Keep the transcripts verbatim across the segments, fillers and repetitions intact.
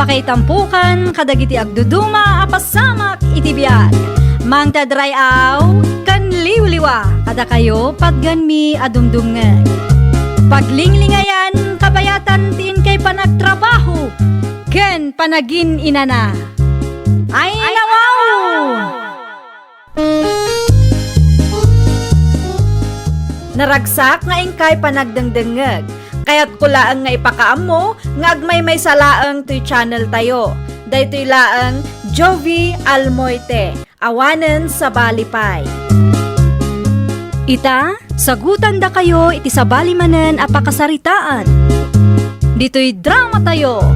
Kaitampukan kadagiti agduduma a pasamak iti biag. Mangted ray-aw ken liwliwa kadakayo patgenmi a dumdumngeg. Paglinglingayan, kabayatan ti inkay panagtrabaho ken panagin-inana. Ay, nawaw! Naragsak nga inkay panagdengdengngeg. Kayatko laeng nga ipakaammo nga agmaymaysa laeng toy channel tayo. Daytoy laeng Jovie Almoite, awanen sabali pay. Ita, sagutandakayo iti sabali manen a pakasaritaan. Ditoy drama tayo.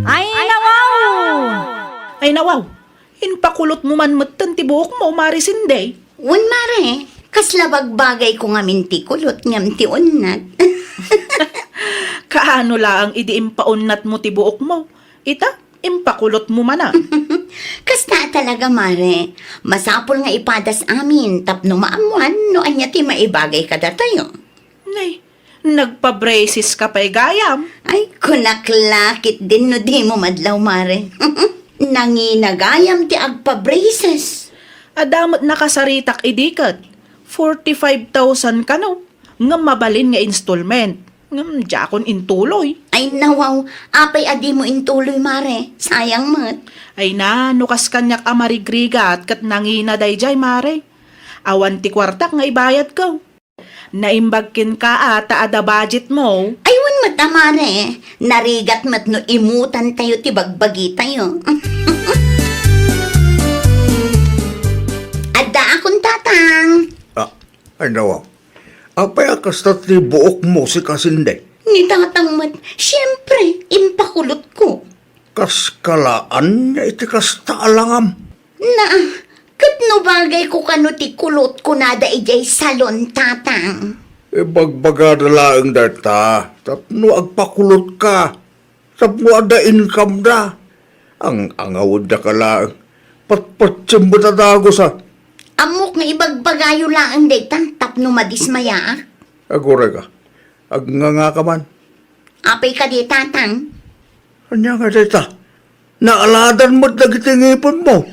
Ay, nawaw! Ay, nawaw! Impakulotmo man metten ti buokmo, Mare Cindy. Wen, Mare, kasla bagbagayko ngamin ti kulot ngem ti unnat. Kaano laeng idi impaunnatmo ti buokmo? Ita, impakulotmo manen. Kasta talaga, Mare. Masapul nga ipadas amin tapno maammoan no ania ti maibagay kadatayo. Nay, nagpa-braces ka pay gayam? Ay, kunak la ketdin no dimo madlaw, Mare. Nangina gayam ti agpa-braces. Adda met nakasaritak idi ket forty-five thousand kano, ngem mabalin nga installment. Ngem diakon intuloy. Ay, nawaw, apay a dimo intuloy, Mare? Sayang met. Ay na, no kas kaniak a marigrigat ket nangina daydiay, Mare. Awan ti kuartak nga ibayadko. Naimbag kenka a ta adda budgetmo. Ay, wen met a, Mare. Narigat met no imutantayo ti bagbagitayo. Addaakon, Tatang. Ah, ay, nawaw. Apay a kasta ti buokmo, sika, Cindy? Ni Tatang met, siempre, impakulotko. Kas kalaan nga iti kasta a langam. Na, ket no bagayko kano ti kulot kunada idiay salon, Tatang. Ibagbagada laeng dayta tapno agpakulotka, tapno adda income da. Ang-angawedda ka laeng. Patpatiem met a dagus, a. Ammok nga ibagbagayo laeng dayta tapno madismayaak. Aguray ka. Agnganga ka man. Apay kadi, Tatang? Ania nga dayta? Naaladan met dagiti ngipenmo.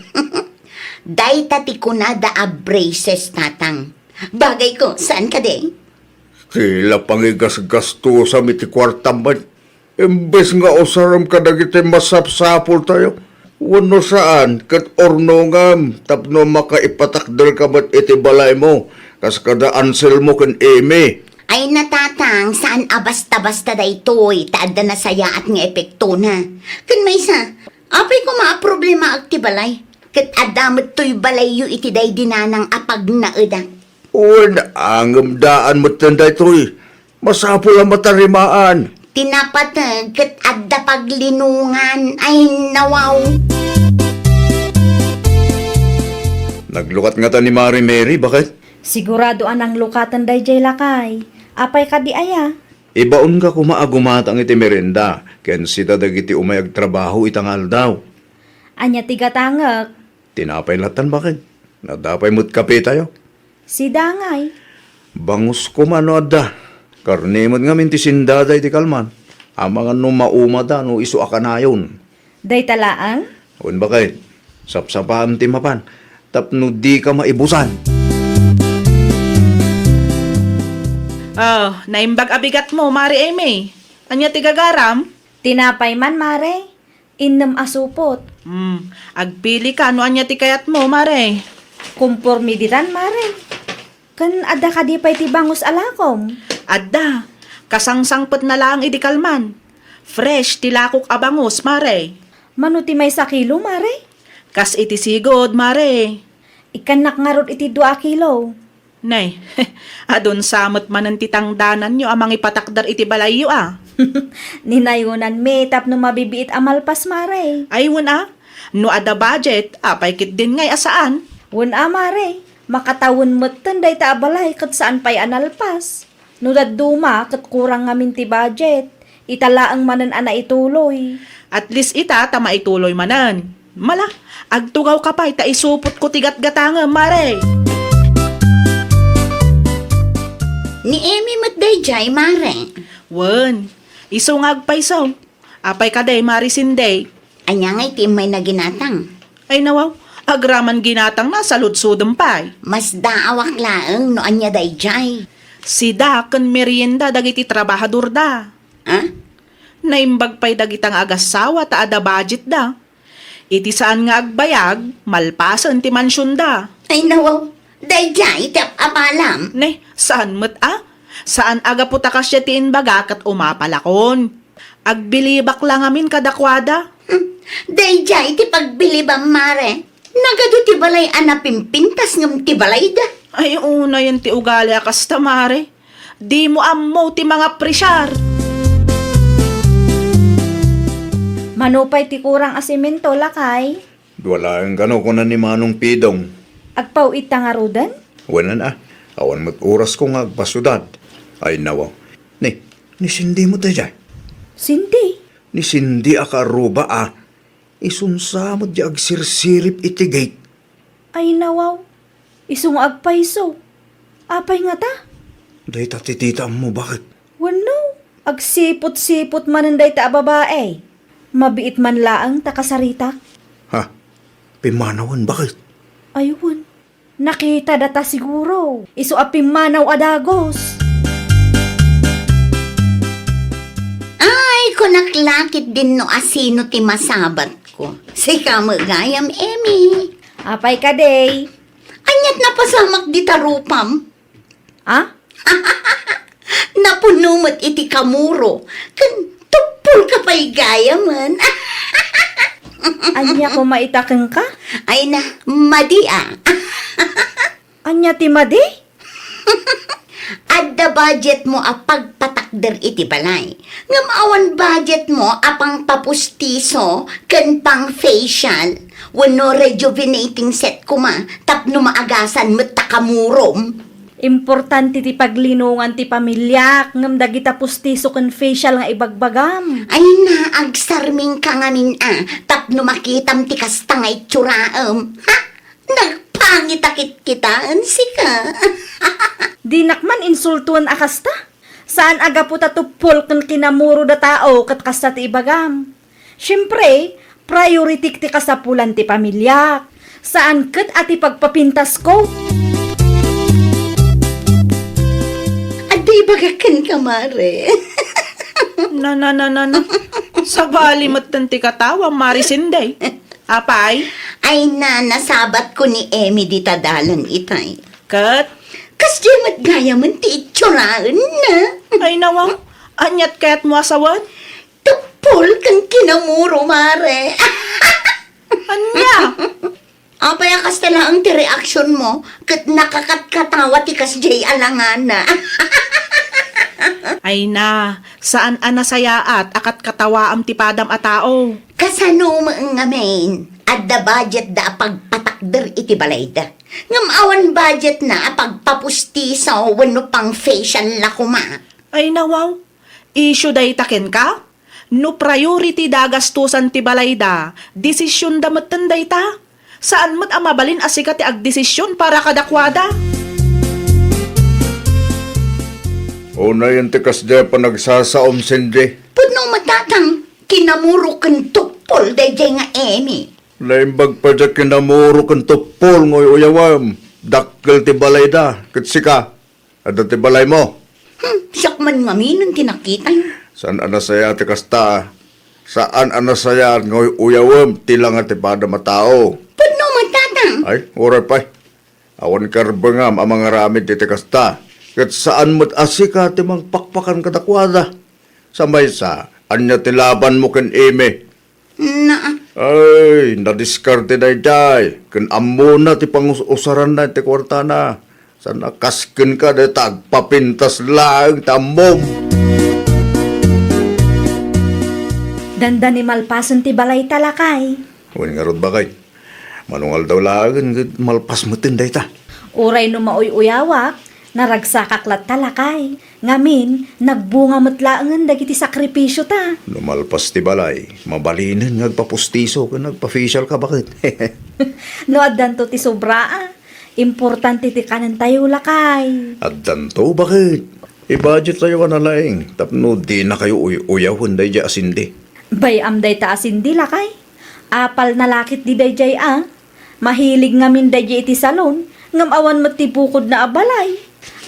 Dayta ti kunada a braces, Tatang. Bagayko, saan kadi? Ti la pangigasgastusam iti kuartam met. Imbes nga usarem kadagiti masapsapultayo, wenno saan ket urnongem tapno makaipatakderka met iti balaymo, kas kada Anselmo ken Amy. Ay, na, Tatang, saan a basta-basta daytoy, ta adda nasayaat nga epektona. Ken maysa, apay koma a problemaak ti balay? Ket adda met toy balayyo iti daydi nanang a pagnaedak. Wen, ngem daan metten daytoy. Masapul a matarimaan. Ti napateg ket adda paglinongan. Ay, nawaw. Naglukat ngata ni Mari Mary, baket? Sigurado a nanglukaten daydiay lakay. Apay kadi aya? Ibaonka koma a gumatang iti merienda, ken sida dagiti umay agtrabaho ita nga aldaw. Ania ti gatangek? Tinapay lattan, baket. Adda pay met kapetayo? Sida ngay. Bangosko man no adda. Karne met ngamin ti sindada iti kalman. Amangan no maumada no isu a kanayon. Dayta laeng? Wen, baket. Sapsapaem ti mapan tapno dika maibusan. Oh, naimbag a bigatmo, Mari Amy. Ania ti gagaram? Tinapay man, Mare. Innem a supot. Hmm, agpilika no ania ti kayatmo, Mare. Komporme ditan, Mare. Ken adda kadi pay ti bangus a lakom? Adda. Kasangsangpetna laeng idi kalman. Fresh ti lakok a bangus, Mare. Mano ti maysa kilo, Mare? Kas iti sigud, Mare. Ikkannak ngarud iti dua a kilo. Nay, adun sa met manen ti tangdananyo a mangipatakder iti balayyo a. Ninayonanmi tapno mabibiit a malpas, Mare. Ay, wen a. No adda budget, apay ketdin ngay a saan? Wen a, Mare. Makatawen metten dayta a balay ket saan pay a nalpas. No dadduma ket kurang ngamin ti budget. Ita laeng manen a naituloy. At least ita ta maituloy manen. Mala, agtugawka pay ta isupotko ti gatgatangem, Mare. Ni Amy met daydiay, Mare. Wen, isu nga agpayso. Apay kadi, Mari Cindy? Ania ngay ti immayna ginatang? Ay nawaw, agraman ginatangna, saludsodem pay. Masdaawak laeng no ania daydiay. Sida ken merienda dagiti trabahadorda. Ah? Naimbag pay dagita nga agassawa ta adda budgetda. Iti saan nga agbayag, malpasen ti mansionda. Ay nawaw, daydiay ti ap-apalam. Ne, saan met a? Saan a gapu ta kasdiay ti imbaga ket umapalakon. Agbilibak la ngamin kadakuada. Hmm, daydiay ti pagbilibam, Mare. Nagadu ti balay a napimpintas ngem ti balayda. Ay, unayen ti ugali a kasta, Mare. Dimo ammo ti mangapresiar. Mano pay ti kurang a semento, lakay? Dua laeng kano, kuna ni Manong Pidong. Agpaw-it ta ngaruden? Wen a, awan met orasko nga agpasiudad. Ay, nawaw. Ni, ni Cindy met daydiay? Cindy? Ni Cindy a kaarruba a. Isunsa met di agsirsirip iti gate. Ay, nawaw. Isu nga agpayso. Apay ngata? Dayta ti tita ammo, baket. Wenno, agsipot-sipot manen dayta a babai. Mabiit man laeng ta kasaritak. Ha? Pimmanawen, baket? Ay, wen. Nakita data siguro. Isu a pimmanaw a dagus. Ay, kunak la ketdin no asino ti masabatko. Sika met gayam, Emmy. Apay kadi? Aniat napasamak dita rupam? Ah? Napuno met iti kamuro, ken tuppol ka pay gayamen. Ania koma ita kenka? Ay na, madi a. Ania ti madi? Adda budgetmo a pagpatakder iti balay. Ngem awan budgetmo a pangpapustiso ken pang-facial wenno rejuvenating set koma tapno maagasan met ta kamurom. Importante ti paglinongan ti pamiliak, ngem dagita pustiso ken facial nga ibagbagam. Ay na, agsarming ka ngamin a, tapno makitam ti kasta nga itsuraem. Ha? Nagpangit a kitkitaen sika. Dinak man insultoen a kasta. Saan a gapu ta tuppol ken kinamuro da tao ket kasta ti ibagam. Siempre, priority ti kasapulan ti pamiliak. Saan ket a ti pagpapintasko. Adda ibagak kenka, Mare. Na, na, na, na, na. Sabali metten ti katawa, Mare Cindy. Apay? Ay na, nasabatko ni Emmy dita dalan itay. Ket? Kasdiay met gayamen ti itsuraenna. Ay nawa, aniat kayatmo a sawen? Tuppol ken kinamuro, Mare. Ania? Apay a kasta laeng ti reaksionmo ket nakakatkatawa ti kasdiay a langana? Ay na, saan a nasayaat a katkatawaam ti padam a tao. Kasano met ngamin? Adda budgetda a pagpatakder iti balayda. Ngem awan budgetna a pagpapustiso wenno pang-facial la koma. Ay nawaw, issue dayta kenka? No priority da a gastusan ti balayda, desisionda metten dayta. Saan met a mabalin a sika ti agdesisyon para kadakuada. Unayen ti kasdiay a panagsasaom, Cindy. Pudno met, Tatang, kinamuro ken tuppol daydiay nga Emmy. Naimbag pay diay kinamuro ken tuppol nga uy-uyawem. Dakkel ti balayda, ket sika, adda ti balaymo. Hmm, siak man ngaminen ti nakitay. Saan a nasayaat ti kasta. Saan a nasayaat nga uy-uyawem ti langa ti padam a tao. Pudno met, Tatang. Ay, uray pay. Awan karbengam a mangaramid iti kasta. Ket saan met a sika ti mangpakpakan kadakuada. Sa maysa, ania ti labanmo ken Emmy? Na. Ay, nadiskarte daydiay. Ken ammona ti pangus-usaranna iti kuartana. Saan a kas kenka dayta agpapintas laeng ti ammom. Dandani malpasen ti balayta, lakay. Wen ngarud, baket. Mano nga aldaw laengen ket malpas metten dayta. Uray no mauy-uyawak, naragsakak latta, lakay. Ngamin, nagbunga met laengen dagiti sakripisiota. No malpas ti balay, mabalinen nga agpapustiso ken agpa-facial ka, baket. No addanto ti sobra, a, importante ti kanentayo, lakay. Addanto, baket. I-budgettayo a nalaing tapno dinakayo uy-uyawen daydiay a Cindy. Bay-am dayta a Cindy, lakay. Apalna la ketdi daydiay a. Mahilig ngamin daydiay iti salon, ngem awan met ti bukodna a balay.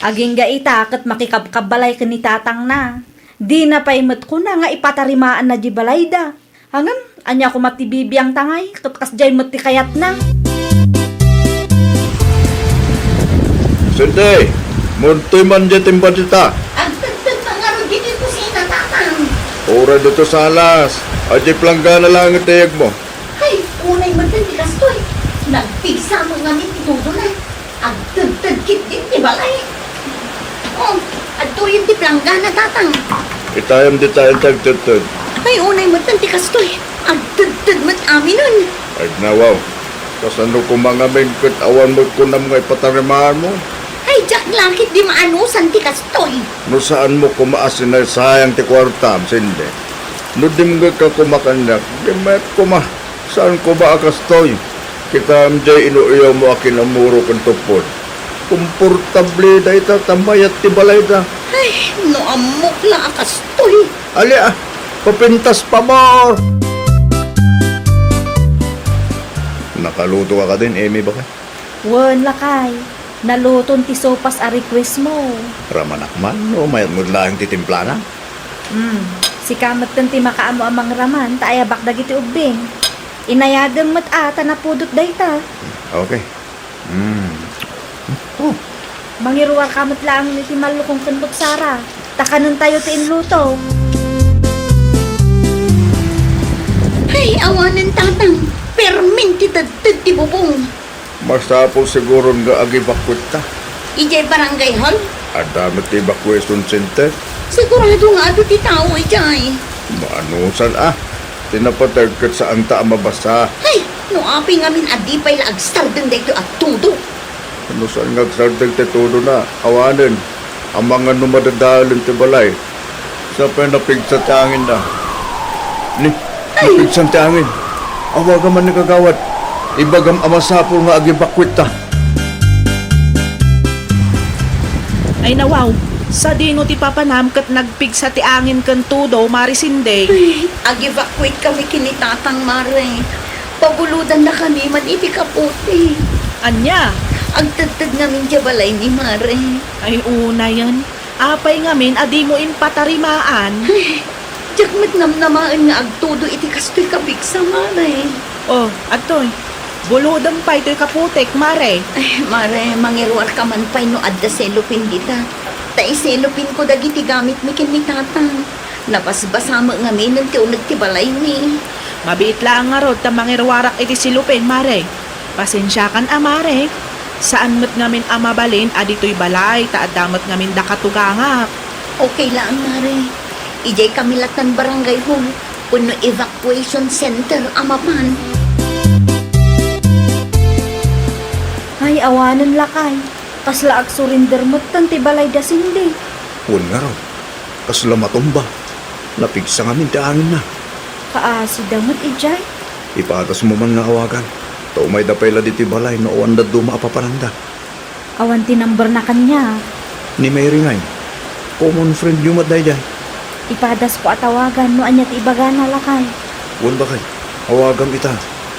Agingga ita ket makikabkabbalay ken ni tatangna. Dina pay met kuna nga ipatarimaanna di balayda. Ngem, ania koma ti bibiangta ngay, ket kasdiay met ti kayatna. Cindy, muntoy man diay timbadita. Agtedtedka ngarud ditoy kusina, Tatang. Uray ditoy salas. Ay, di planggana laeng ti ayegmo. Hay, unay met ti kastoy. Nagpigsa met ngamin ti tudona. Agtedted ketdi ti balay. Oh, adtoyen ti planggana, Tatang. Itayam ditayen ti agtedted. Ay, unay met ti kastoy. Agtedted met aminen. Ay, nawaw. Kasano koma ngamin ket awan met kunam nga ipatarimaanmo? Ay, diak la ketdi maanusan ti kastoy. No saanmo koma a sinaysayang ti kuartam, Cindy. No dimngegka koma kaniak, dimmayak koma. Saan koma a kastoy? Kitam diay inuuyawmo a kinamuro ken tupod. Komportable dayta ta mayat ti balayda. Ay, no ammok la a kastoy. Ali a, papintas, pabor! Nakaluto ka kadin, Amy, baket? Wen, lakay. Naluton ti sopas a request mo. Ramanak man, no mayat met laeng ti timplana? Hmm, sika metten ti makaammo a mangraman ta ayabak dagiti ubbing. Inayadem met a ta napudot dayta. Okay. Hmm. Oh. Mangiruarka met laeng iti mallukong ken kutsara. Ta kanentayo ti inluto. Ay, awanen, Tatang. Permin ti tedted ti bubong. Masapul siguron nga ag-evacuate ta. Idiay barangay hall? Adda met ti evacuation center? Sigurado nga adu ti tao idiay. Maanusan a. Ti napateg ket saanta a mabasa. Hay, no apay ngamin a di pay la agsardeng daytoy a tudo. No saan nga agsardeng ti tudona, awanen. Amangan no madadalen ti balay. Sa pay napigsa ti anginna. Ni, ay! Napigsan ti angin. Awagam man ni kagawad. Ibagam a masapul nga ag-evacuate ta. Ay, nawaw, sadino ti papanam ket nagpigsa ti angin ken tudo, Mare Cindy? Ay, ag-evacuate kami ken ni Tatang, Mare. Pabulodannakami man iti kapote. Ania? Agtedted ngamin diay balay ni Mare. Ay, unayen. Apay ngamin a dimo impatarimaan? Ay, diak met namnamaen nga agtudo iti kastoy kapigsa, Mare. Oh, adtoy. Bulodem pay toy kapotek, Mare. Ay, Mare, mangiruarka man pay no adda selopin dita. Ta iselopinko dagiti gamitmi ken ni Tatang. Nabasbasa met ngaminen ti uneg ti balaymi. Mabiit laeng ngarud ta mangiruarak iti selopin, Mare. Pasensiakan a, Mare. Saan met ngamin a mabalin a ditoy balay ta adda met ngamin dakato gangak. Okay laeng, Mare. Idiay kami latta barangay hall wenno evacuation center a mapan. Ay, awanen, lakay. Kasla agsurinder metten ti balay da Cindy. Wen ngarud, kasla matumba. Napigsa ngamin ti anginna. Kaasida met idiay. Ipadasmo man nga awagan. Ta umayda pay la ditoy balay no awan dadduma a papananda. Awan ti numberna kaniak. Ni Mary ngay. Common friend yo met daydiay. Ipadasko a tawagan no ania ti ibagana, lakay. Wen, baket. Awagam ita.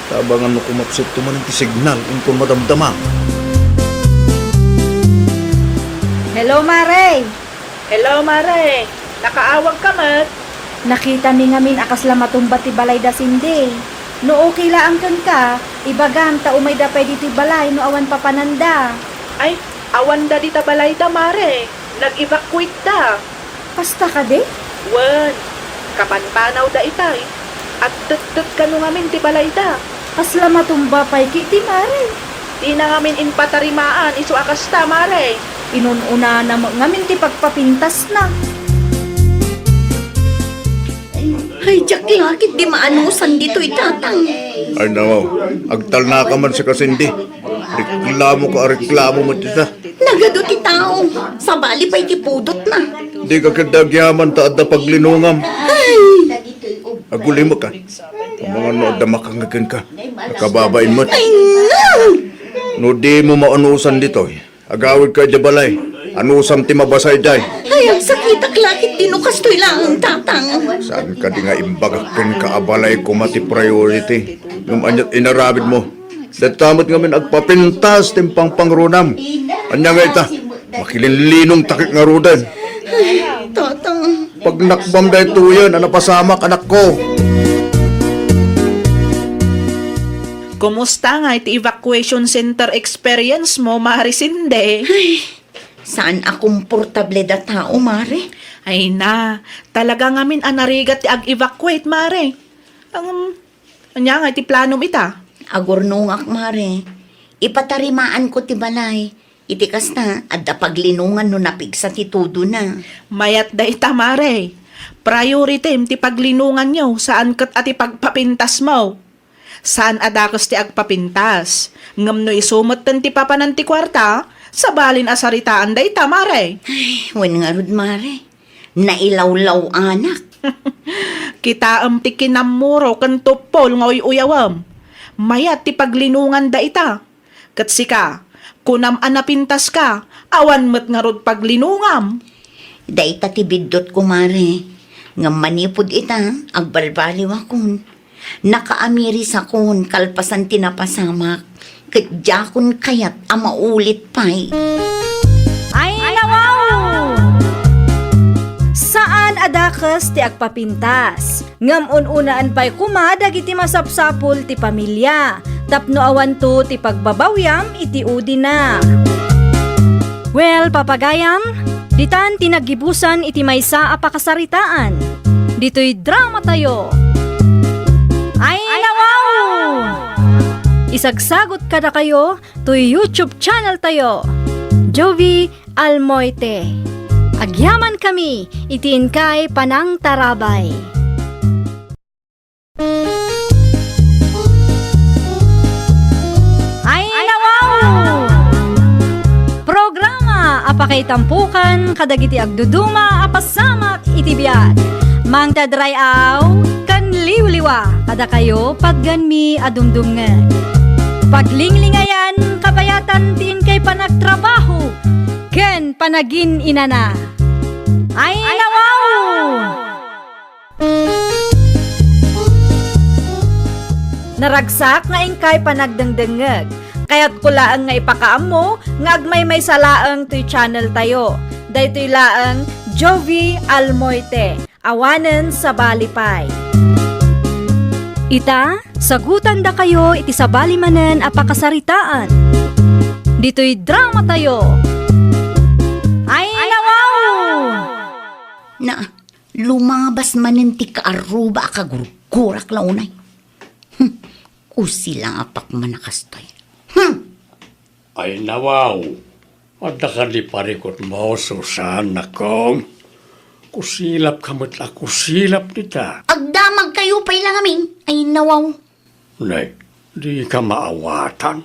Ta abangan no kumapsutto manen ti signal inton madamdama. Hello, Mare. Hello, Mare. Nakaawagka met? Nakitami ngamin a kasla matumba ti balay da Cindy. No okay laeng kenka, ibagam ta umayda pay ditoy balay no awan papananda. Ay, awanda dita balayda, Mare. Nag-evacuate da. Kasta kadi? Wen, kapanpanawda itay. Agtedted kano ngamin ti balayda. Kasla matumba pay ketdi, Mare. Dina ngamin impatarimaan isu a kasta, Mare. Inun-unana met ngamin ti pagpapintasna. Ay, diak la ketdi maanusan ditoy, Tatang. Ay, nawaw. Agtalnaka man sika, Cindy. Reklamoka a reklamo met ita. Nagadu ti tao. Sabali pay ti pudotna. Dika ketdi agyaman ta adda paglinongam. Ay! Agulimek a. Amangan no adda makangeg kenka. Nakababain met. Ay, no! No dimo maanusan ditoy, agawidka idiay balay. Anusam ti mabasa idiay? Ay, agsakitak la ketdi no kastoy laeng, Tatang. Saan kadi nga imbagak kenka a balay koma ti priority? Ngem ania't inaramidmo? Dayta met ngamin agpapintas ti impangpangrunam. Ania nga ita? Makilinlinong ta ket ngaruden. Ay, Tatang. Pagnakbam daytoyen a napasamak, anakko. Kumusta nga iti evacuation center experience mo, Mare Cindy? Ay, saan a komportable da tao, Mare. Ay na, talaga ngamin a narigat ti ag-evacuate, Mare. Ang, ania nga iti planom ita? Agurnongak, Mare. Ipatarimaanko ti balay. Iti kasta, adda paglinongan no napigsa ti tudona. Mayat dayta, Mare. Prioritim ti paglinonganyo, saan ket a ti pagpapintasmo. Saan a dakes ti agpapintas. Ngem no isu metten ti papanan ti kuarta, sabalin a saritaan dayta, Mare. Ay, wen ngarud, Mare. Nailawlaw-anak. Kitaem ti kinammuro ken tuppol nga uy-uyawem. Mayat ti paglinongan dayta. Ket sika, kunam a napintaska, awan met ngarud paglinongam. Dayta ti biddutko, Mare. Ngem manipud ita, agbalbaliwakon. Nakaamirisakon kalpasan ti napasamak, ket diakon kayat a maulit pay. Ay, nawaw! Saan a dakes ti agpapintas. Ngem un-unaen pay koma dagiti masapsapul ti pamilia tapno awanto ti pagbabawiam iti udina. Well, papagayam, ditan ti naggibusan iti maysa a pakasaritaan. Ditoy dramatayo. Ay, nawaw! Isagsagot kadakayo toy YouTube channel tayo, Jovie Almoite. Agyaman kami iti inkay panangtarabay. Ay, nawaw! Programa a pakaitampukan kadagiti agduduma a pasamak iti biag. Mangted ray-aw ken liwliwa kadakayo patgenmi a dumdumngeg. Paglinglingayan kabayatan ti inkay panagtrabaho ken panagin-inana. Ay, nawaw! Naragsak nga inkay panagdengdengngeg. Kayatko laeng nga ipakaammo nga agmaymaysa laeng toy channel tayo. Daytoy laeng Jovie Almoite. Awanen sabali pay. Ita, sagutandakayo iti sabali manen a pakasaritaan. Ditoy dramatayo. Ay, nawaw! Na, lumabas manen ti kaarruba a kagurgurak la unay. Hmm, kusilapak man a kastoy. Hmm! Ay, nawaw! Adda kadi parikutmo, Susan, nakong? Kusilapka met a kusilap dita. Agdamagkayo pay la ngamin. Ay, nawaw. Nay, dika maawatan.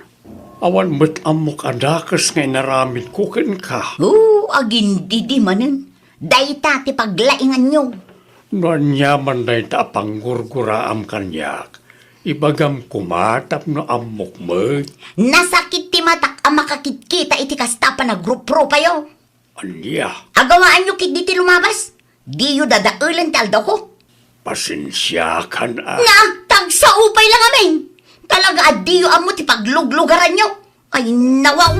Awan met ammok a dakes nga inaramidko kenka. O, agindidi manen. Dayta ti paglainganyo. No aniaman dayta a panggurguraam kaniak, ibagam koma tapno ammok met. Nasakit ti matak a makakitkita iti kasta a panagruprupayo. Ania? Agawaanyo ketdi ti lumabas. Diyo dadaelen ti aldawko. Pasensiakan a. Na, tagsao pay la ngamin. Talaga a diyo ammo ti pagluglugaranyo. Ay, nawaw.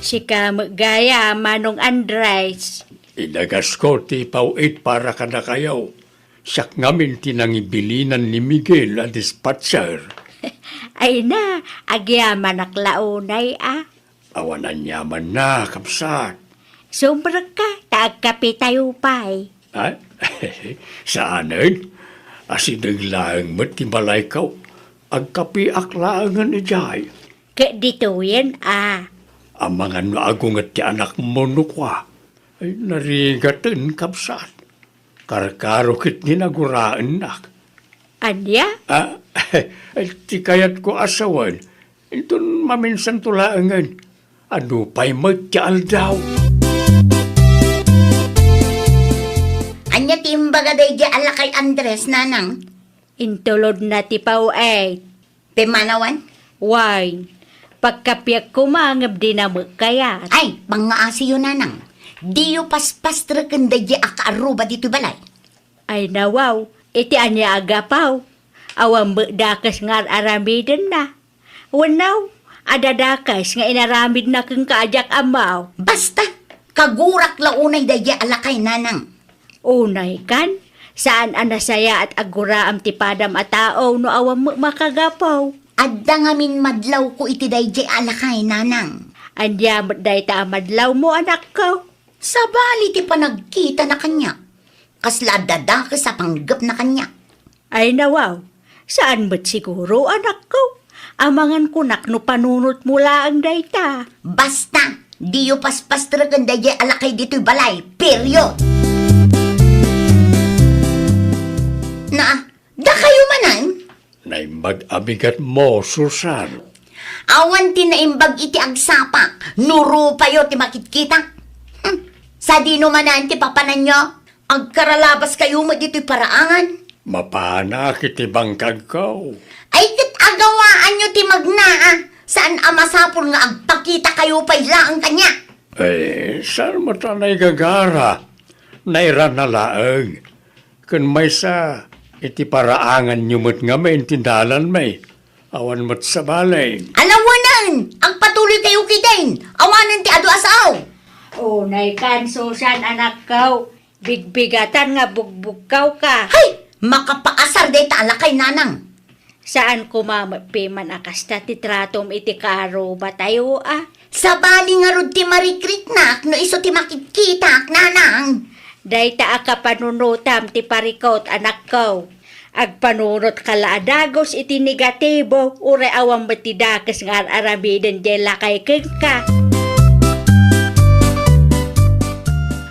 Sika met gayam, Manong Andres. Idagasko ti paw-it para kadakayo. Siak ngamin ti nangibilinan ni Miguel a dispatcher. Ay na, agyamanak la unay a. Awan aniamanna, kabsat. Sumrekka, ta agkapitayo pay. Ay, saanen. Asideg laeng met ti balayko. Agkapiak laengen idiay. Ket ditoyen a. Amangan no agunget ti anakmo no kua. Ay, narigaten, kabsat. Karkaro ketdi nga guraennak. Ania? Ah, ti kayatko a sawen, inton maminsanto laengen, adu pay met ti aldaw. Ania ti imbaga daydiay a lakay Andres, nanang? Intulodna ti paw-it. Pimmanawan? Wen, Pagkapiek koma ngem dina met kayat. Ay, pangngaasiyo, nanang. Diyo paspastreken daydiay a kaarruba ditoy balay. Ay nawaw, iti ania a gapu? Awan met dakes nga ar-aramidenna. Wenno, adda dakes nga inaramidna kenka a diak ammo. Basta, kagurak la unay daydiay a lakay, nanang. Unay kan, saan a nasayaat a guraem ti padam a tao no awan met makagapu. Adda ngamin madlawko iti daydiay a lakay, nanang. Ania met dayta a madlawmo, anakko? Sabali ti panagkitana kaniak. Kasla adda dakes a panggepna kaniak. Ay nawaw, saan met siguro, anakko. Amangan kunak no panunotmo laeng dayta. Basta, diyo paspastreken daydiay a lakay ditoy balay. Period. Na, dakayo manen? Naimbag a bigatmo, Susan. Awan ti naimbag iti agsapak, no rupayo ti makitkitak. Hmm, sadino manen ti papananyo? Agkaralabas kayo met ditoy paraangan. Mapanak iti bangkagko. Ay, ket agawaanyo ti magnaa. Saan a masapul nga agpakita kayo pay laeng kaniak. Eh, saan met a naigagara? Nairana laeng. Ken maysa, iti paraanganyo met ngamin ti dalanmi. Awan met sabali. Alawanen! Agpatuloy kayo ketdin! Awanen ti adu a sao! Unay kan, Susan, anakko. Bigbigatan nga bugbugkawka. Hay! Makapaasar dayta a lakay, nanang. Saan koma met piman a kasta ti tratom iti kaarrubatayo, a? Sabali ngarud ti marikriknak no isu ti makitkitak, nanang. Dayta a kapanunotam ti parikut, anakko. Agpanunotka la a dagus iti negatibo, uray awan met ti dakes nga ar-aramiden diay lakay kenka.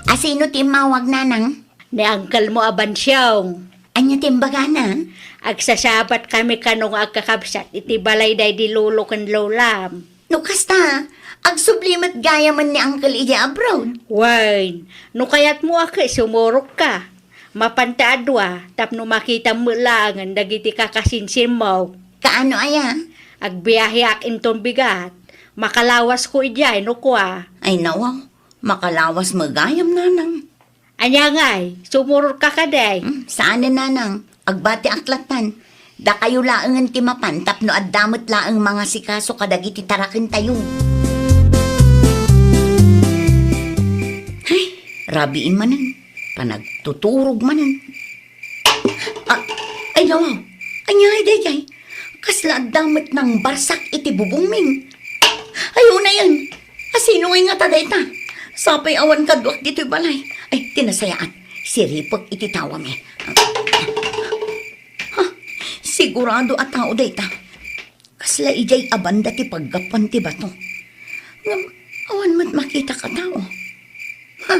Asino ti immawag, nanang? Ni angkelmo a Bansiong. Ania ti imbagana? Agsasabat kami kano nga agkakabsat iti balay daydi lolo ken lolam. No kasta, agsubli met gayamen ni Uncle idiay abroad. Wen, no kayatmo a ket sumurokka. Mapanta a dua, tapno makitam met laengen dagiti kakasinsinmo. Kaano aya? Agbiaheak inton bigat. Makalawasko idiay no kua. Ay nawaw, makalawas met gayam, nanang. Ania ngay, sumurorka kadi? Hmm, saanen, nanang. Agbatiak lattan. Dakayo laengen ti mapan tapno adda met laeng mangasikaso kadagiti tarakentayo. Ay, rabii manen. Panagtuturog manen. Ah, ay, nawaw. Ania ngay daydiay? Kasla adda met nangbarsak iti bubongmi. Ay, unayen. Asino ngay ngata dayta? Sapay awan kaduak ditoy balay. Ay, ti nasayaat. Siripek iti tawami. Ha, sigurado a tao dayta. Kasla idiay a banda ti paggapuan ti bato. Ngem awan met makitak a tao. Ha,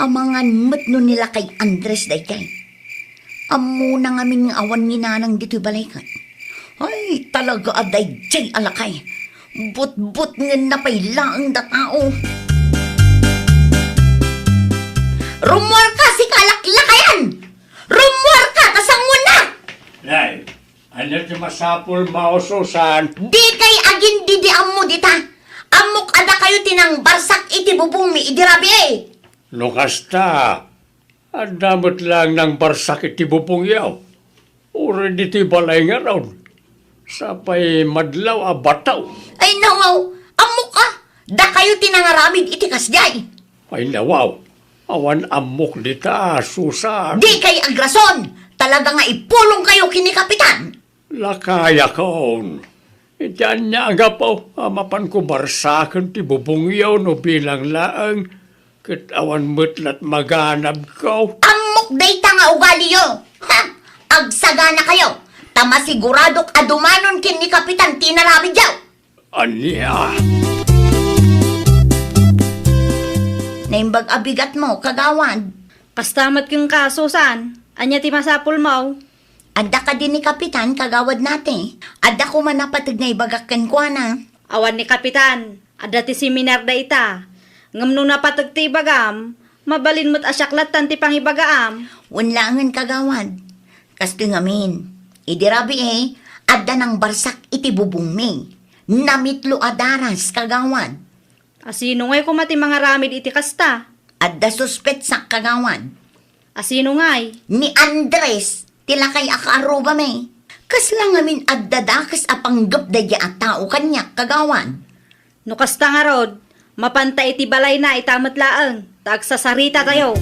amangan met no ni lakay Andres daydiay. Ammona ngamin nga awan ni nanang ditoy balay ket. Ay, talaga a daydiay a lakay. Butbutngenna pay laeng da tao. Rummuarka, sika a laklakayan! Rummuarka, ta sangoennak! Nay, ania ti masapulmo, Susan? Dikay agindidiammo dita. Ammok a dakayo ti nangbarsak iti bubongmi idi rabii. No kasta, adda met laeng nangbarsak iti bubongyo. Uray ditoy balay ngarud. Sapay madlaw a bataw. Ay, nawaw, ammok a, dakayo ti nangaramid iti kasdiay. Ay, nawaw, awan ammok dita, Susan. Dikay agrason! Talaga nga ipulongkayo ken ni Kapitan! Lakayakon, iti ania a gapu a mapanko barsaken ti bubongyo no bilang laeng, ket awan met lat maganabko. Ammok dayta nga ugaliyo! Ha! Agsaganakayo, ta masiguradok a dumanon ken ni Kapitan ti inaramidyo! Ania? Naimbag a bigatmo, kagawad. Kasta met kenka, Susan. Ania ti masapulmo? Adda kadi ni Kapitan, kagawad Nate? Adda koma napateg nga ibagak kenkuana. Awan ni Kapitan, adda ti seminar dayta. Ngem no napateg ti ibagam, mabalin met a siak lattan ti pangibagaam. Wen laengen, kagawad. Kastoy ngamin, idi rabii, adda nangbarsak iti bubongmi. Namitlo a daras, kagawad. Asino ngay koma ti mangaramid iti kasta? Adda suspetsak, kagawad. Asino ngay? Ni Andres, ti lakay a kaarrubami. Kasla ngamin adda dakes a panggep daydiay a tao kaniak, kagawad. No kasta ngarud, mapanta iti balayna ita met laeng, ta agsasarita tayo.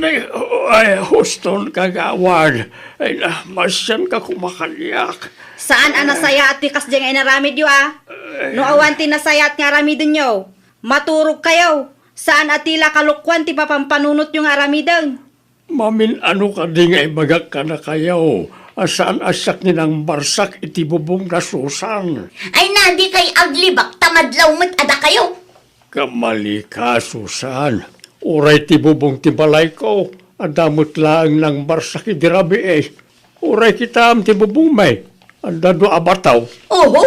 Ay, ay, huston, kagawad. Ay, na, masianka koma kaniak. Saan a nasayaat ti kasdiay nga inaramidyo, a? No awan ti nasayaat nga aramidenyo, maturog kayo. Saan a ti la kalokuan ti papampanunotyo nga aramiden. Mamin-ano kadi nga ibagak kadakayo a saan a siak ni nangbarsak iti bubong da Susan? Ay na, dikay aglibak ta madlaw met a dakayo. Kamalika, Susan. Uray ti bubong ti balayko, adda met laeng nangbarsak idi rabii. Uray kitaem ti bubongmi, adda dua a bato. Oho,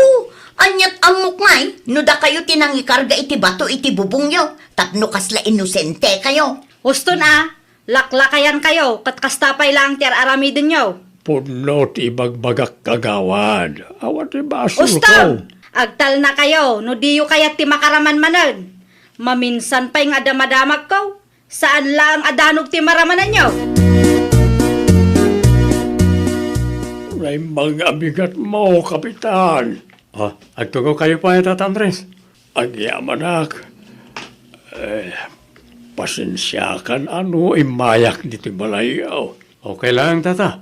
aniat ammok ngay no dakayo ti nangikarga iti bato iti bubongyo, tapno kasla inosente kayo. Huston a, laklakayan kayo, ket kasta pay laeng ti ar-aramidenyo. Pudno ti ibagbagak, kagawad. Awan ti basolko. Huston! Agtalna kayo no diyo kayat ti makaraman manen. Maminsan pay nga adda madamagko. Saan laeng a danog ti maramananyo? Naimbag nga bigat mo, Kapitan. Ah, agtugaw kayo pay, Tata Andres. Agyamanak. Eh, pasensiakan a no immayak ditoy balayyo. Okay lang, Tata.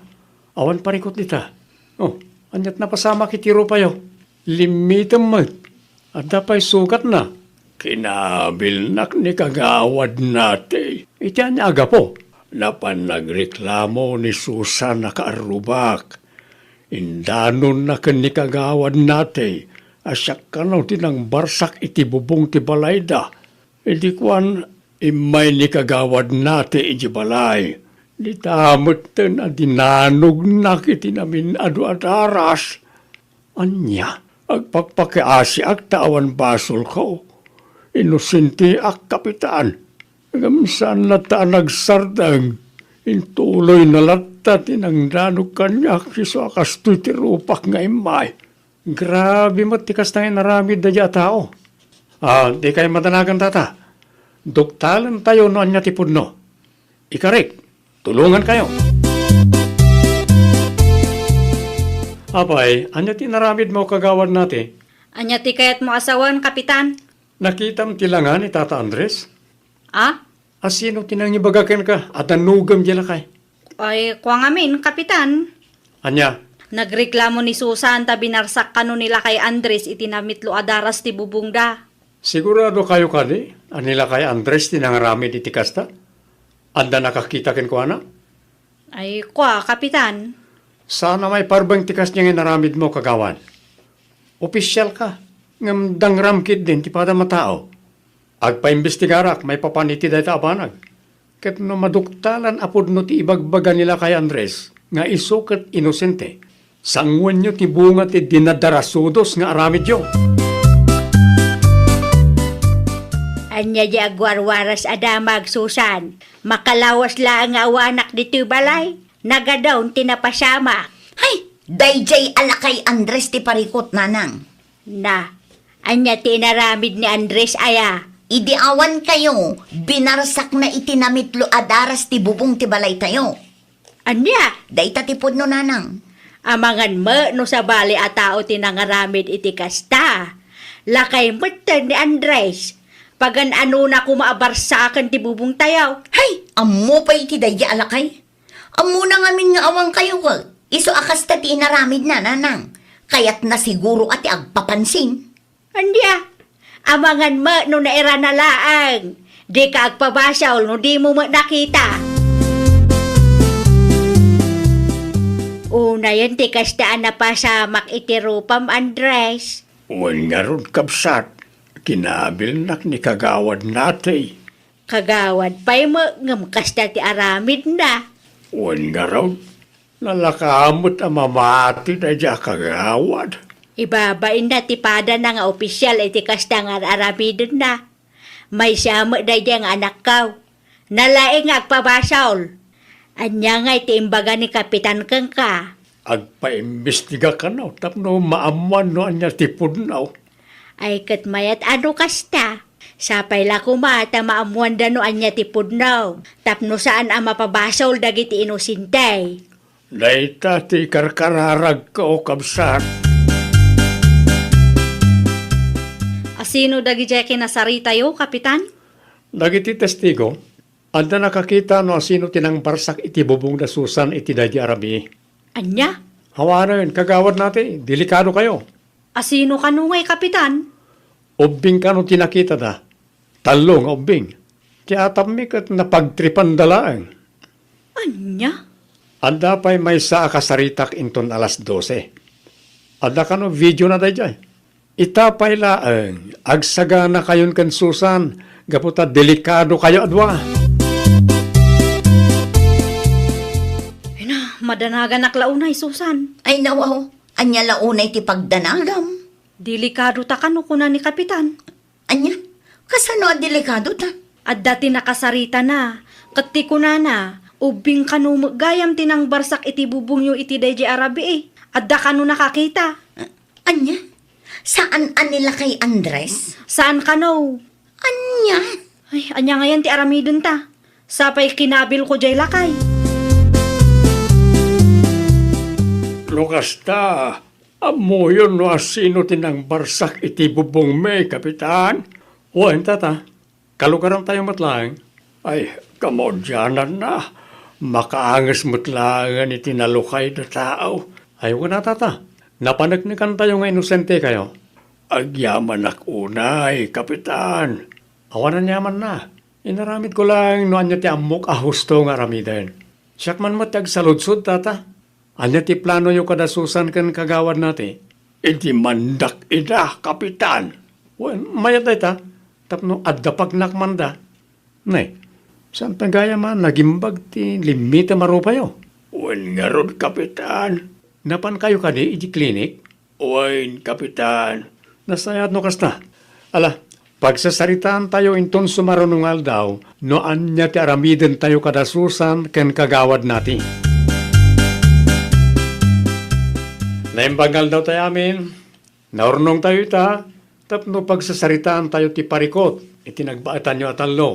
Awan parikut dita. Oh, aniat napasamak iti rupayo? Limmitem met. Adda pay sugatna. Kinabilnak ni Kagawad Nati. Iti ania a gapu? Napan nagreklamo ni Susan a kaarrubak. Indanonna ken ni Kagawad Nati a siak kano ti nangbarsak iti bubong ti balayda. Idi kuan, immay ni Kagawad Nati idiay balay. Dita metten a dinanognak iti namin-ado a daras. Ania? Agpakpakiasiak ta awan basolko. Inosenteak, Kapitan. Ngem saan latta a nagsardeng. Intuloyna latta ti nangdanog kaniak isu a kastoy ti rupak nga immay. Grabe met ti kasta nga inaramid daydiay a tao. Ah, dikay madanagan, Tata. Duktalentayo no ania ti pudno. Ikarik, tulongankayo. Apay, ania ti inaramidmo, Kagawad Nati? Ania ti kayatmo a sawen, Kapitan? Nakitam ti langa ni Tata Andres? Ah? Asino ti nangibaga kenka a danogem diay lakay? Ay, kua ngamin, Kapitan. Ania? Nagreklamo ni Susan ta binarsak kano ni lakay Andres iti namitlo a daras ti bubongda. Sigurado kayo kadi a ni lakay Andres ti nangaramid iti kasta? Adda nakakita kenkuana? Ay, kua, Kapitan. Saan a maiparbeng ti kasdiay nga inaramidmo, Kagawad. Opisialka, ngem dangram ketdin ti padam a tao. Agpaimbestigarak maipapan iti dayta a banag. Ket no maduktalan a pudno ti ibagbaga ni lakay Andres nga isu ket inosente, sanguenyo ti bunga ti dinadarasudos nga aramidyo. Ania diay agwarwaras a damag, Susan? Makalawas laeng nga awanak ditoy balay. Nagadun ti napasamak. Hay, daydiay a lakay Andres ti parikut, nanang. Na, ania ti inaramid ni Andres aya? Idi awan kayo, binarsakna iti namitlo a daras ti bubong ti balaytayo. Ania? Dayta ti pudno, nanang. Amangan met no sabali a tao ti nangaramid iti kasta. Lakay metten ni Andres. Pagan-anona koma a barsaken ti bubongtayo. Hay, ammo pay iti daydiay a lakay. Ammona ngamin nga awan kayo ket isu a kasta ti inaramidna, nanang. Kayatna siguro a ti agpapansin. Andia, amangan met no nairana laeng. Dika agpabasol no dimo met nakita. Unayen ti kasta a napasamak iti rupam, Andres. Wen ngarud, kabsat, kinabilnak ni Kagawad Nati. Kagawad pay met ngem kasta ti aramidna. Wen ngarud, nalaka met a mamati daydiay a kagawad. Ibabainna ti padana nga opisial iti kasta nga ar-aramidenna. Maysa met daydiay nga anakkaw. Nalaing nga agpabasol. Ania ngay ti imbaga ni Kapitan kenka? Agpaimbestiga kano tapno maammoan no ania ti pudno. Ay, ket mayat a no kasta. Sapay la koma ta maammoanda no ania ti pudno, tapno saan a mapabasol dagiti inosente. Dayta ti karkararagko, kabsat. Asino dagidiay kinasaritayo, Kapitan? Dagiti testigo, adda nakakita no asino ti nangbarsak iti bubong da Susan iti daydi a rabii. Ania? Awanen, kagawad nati, delikadokayo. Asino kano ngay, Kapitan? Ubbing kano ti nakitada. Tallo nga ubbing. Ti atapmi ket napagtripanda laeng. Ania? Adda pay maysa a kasaritak inton alas dose. Adda kano videona daydiay? Ita pay laeng, agsaganakayon ken Susan, gapu ta delikadokayo a dua. Ay na, madanaganak la unay, Susan. Ay, nawaw, ania la unay ti pagdanagam? Delikado ta kano, kuna ni Kapitan. Ania? Kasano a delikado ta? Adda ti nakasaritana, ket ti kunana, ubbing kano met gayam ti nangbarsak iti bubongyo iti daydi a rabii. Adda kano nakakita. Ania? Saan a ni lakay Andres? Saan kano? Ania? Ay, ania ngayen ti aramidenta? Sapay kinabilko jay lakay. No kasta, ammoyon no asino ti nangbarsak iti bubongmi, Kapitan? Wen, tata. Kalugarantayo met laeng. Ay, kamaudiananna, makaanges met laengen iti nalukayda tao. Ay, wen a, tata, napaneknekantayo nga inosentekayo. Agyamanak unay, Kapitan. Awan aniamanna. Inaramidko laeng no ania ti ammok a husto nga aramiden. Siak man met ti agsaludsod, tata. Ania ti planoyo kada Susan ken kagawad nati? Idimandak ida, Kapitan. Wen, mayat dayta, tapno adda pagnak manda. Ne, saan pay gayam a nagimbag ti limmitem a rupayo? Wen ngarud, Kapitan. Napankayo kadi iti klinik? Wen, Kapitan. Nasayaat no kasta. Ala, pagsasaritaantayo inton sumaruno nga aldaw no ania ti aramidentayo kada Susan ken kagawad nati. Naimbag nga aldawtayo amin, naurnongtayo ita tapno pagsasaritaantayo ti parikut iti nagbaetanyo a tallo.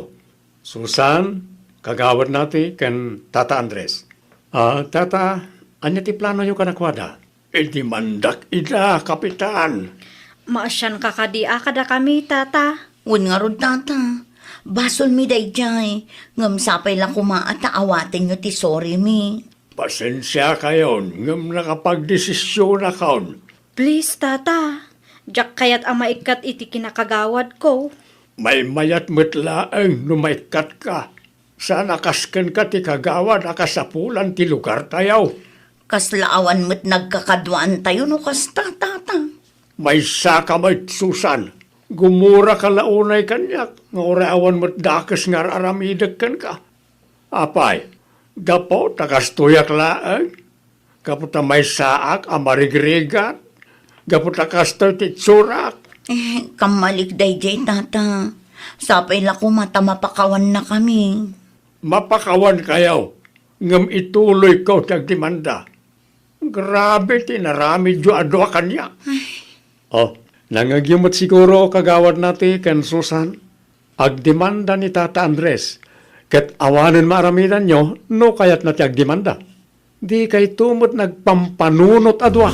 Susan, kagawad nati, ken Tata Andres. Ah, Tata, ania ti planoyo kadakuada? Idimandak ida, Kapitan. Maasianka kadi a kadakami, Tata? Wen ngarud, Tata. Basolmi daydiay, ngem sapay la koma a ta awatenyo ti sorrymi. Pasensiakayon, ngem nakapagdesisionakon. Please, Tata. Diak kayat a maikkat iti kinakagawadko. Maymayat met laeng no maikkatka. Saan a kas kenka ti kagawad a kasapulan ti lugartayo. Kasla awan met nagkakaduaantayo no kasta, Tata. Maysaka met, Susan. Gumuraka la unay kaniak nga uray awan met dakes nga ar-aramidek kenka. Apay, gapu ta kastoyak laeng? Gapu ta maysaak a marigrigat? Gapu ta kastoy ti itsurak? Eh, kammalik daydiay, Tata. Sapay la koma ta mapakawannakami. Mapakawankayo, ngem ituloyko ti agdemanda. Grabe ti inaramidyo a dua kaniak. Oh, nangngegyo met siguro, kagawad nati ken Susan? Agdemanda ni Tata Andres, ket awanen maaramidanyo no kayatna ti agdemanda. Dikayto met nagpampanunot a dua.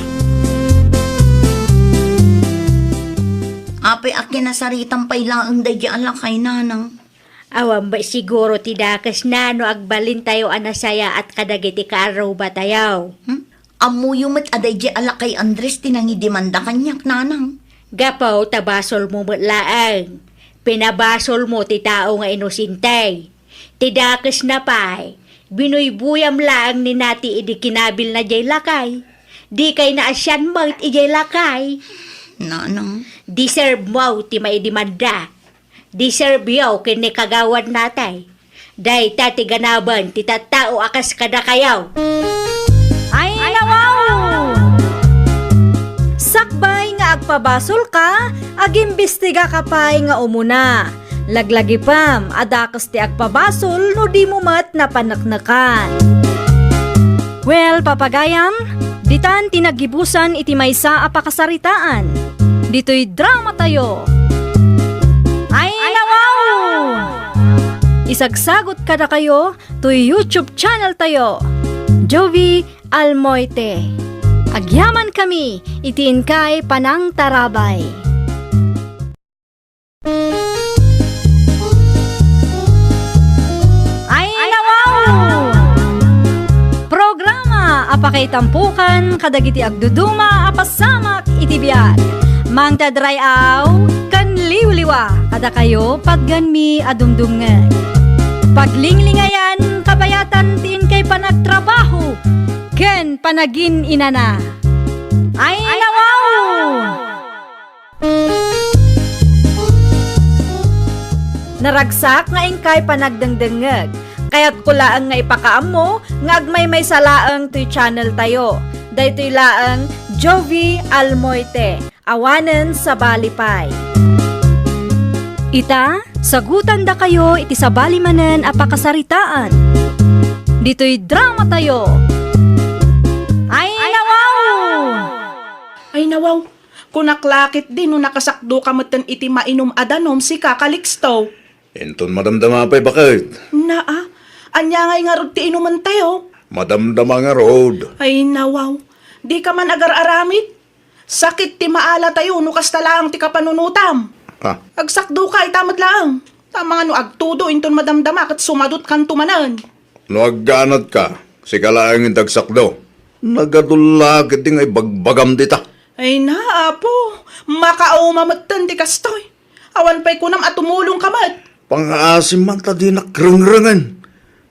Apay a kinasaritam pay laeng daydi a lakay, Nanang? Awan met siguro ti dakesna no agbalintayo a nasayaat kadagiti kaarrubatayo. Hmm? Ammoyo met a daydi a lakay Andres ti nangidemanda kaniak, Nanang. Gapu ta basolmo met laeng. Pinabasolmo ti tao nga inosente. Ti dakesna pay, binuybuyam laeng ni nati idi kinabilna diay lakay. Dikay naasian met idiay lakay. Nanang. Deserve mo ti maidemanda. Deserve yo ken ni kagawad nati. Dayta ti ganaben ti tattao a kas kadakayo. Ay, nawaw! Sakbay nga agpabasolka, agimbestigaka pay nga umuna. Laglagipem a dakes ti agpabasol no dimo met napaneknekan. Well, papagayam, Ditan ti naggibusan iti maysa a pakasaritaan. Ditoy dramatayo. Ay, nawaw! Isagsagot kadakayo toy YouTube channel tayo, Jovie Almoite. Agyamankami iti inkay panangtarabay. Ay, nawaw! Programa a pakaitampukan kadagiti agduduma a pasamak iti biag. Mangted ray-aw ken liwliwa kadakayo patganmi a dumdumngeg. Paglinglingayan, kabayatan ti inkay panagtrabaho ken panagin-inana. Ay, nawaw! Naragsak nga inkay panagdengdengngeg. Kayatko laeng nga ipakaammo nga agmaymaysa laeng toy channel tayo. Daytoy laeng Jovie Almoite, awanen sabali pay. Ita, sagutandakayo iti sabali manen a pakasaritaan. Ditoy dramatayo. Ay, nawaw! Ay, nawaw! Kunak la ketdi no nakasakdoka metten iti mainum a danom, sika, Calixto. Inton madamdama pay, baket. Naa, ania ngay ngarud ti inumentayo? Madamdama ngarud. Ay, nawaw. Dika man agar-aramid. Sakit ti maalatayo no kasta laeng ti kapanunotam. Ah. Agsakdoka ita met laeng. Ta amangan no agtudo inton madamdama ket sumadutkanto manen. No aggaanatka, sika laeng ti agsakdo. Nagadulla ketdi nga ibagbagam dita. Ay na, Apo, makauma metten ti kastoy. Awan pay kunam a tumulongka met. Pangaasim man ta dinak rengrengen.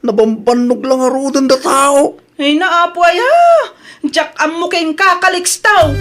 Nabambannog la ngaruden da tao. Ay na, Apo aya, diak ammo kenka, Calixto.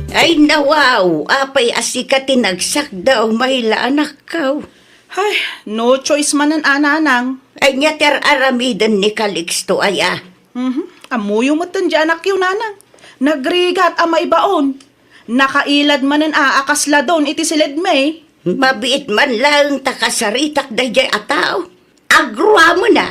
Ay nawaw, apay a sika ti nagsakdo, mayla anakko. Ay, no choice manen a, nanang. Ania ti ar-aramiden ni Calixto aya? Mhm. Ammoyo metten di anakyo, nanang. Nagrigat a maibaon. Nakailad manen a, a kasla don iti siledmi. Mabiit man laeng ta kasaritak daydiay a tao. Agruamen a.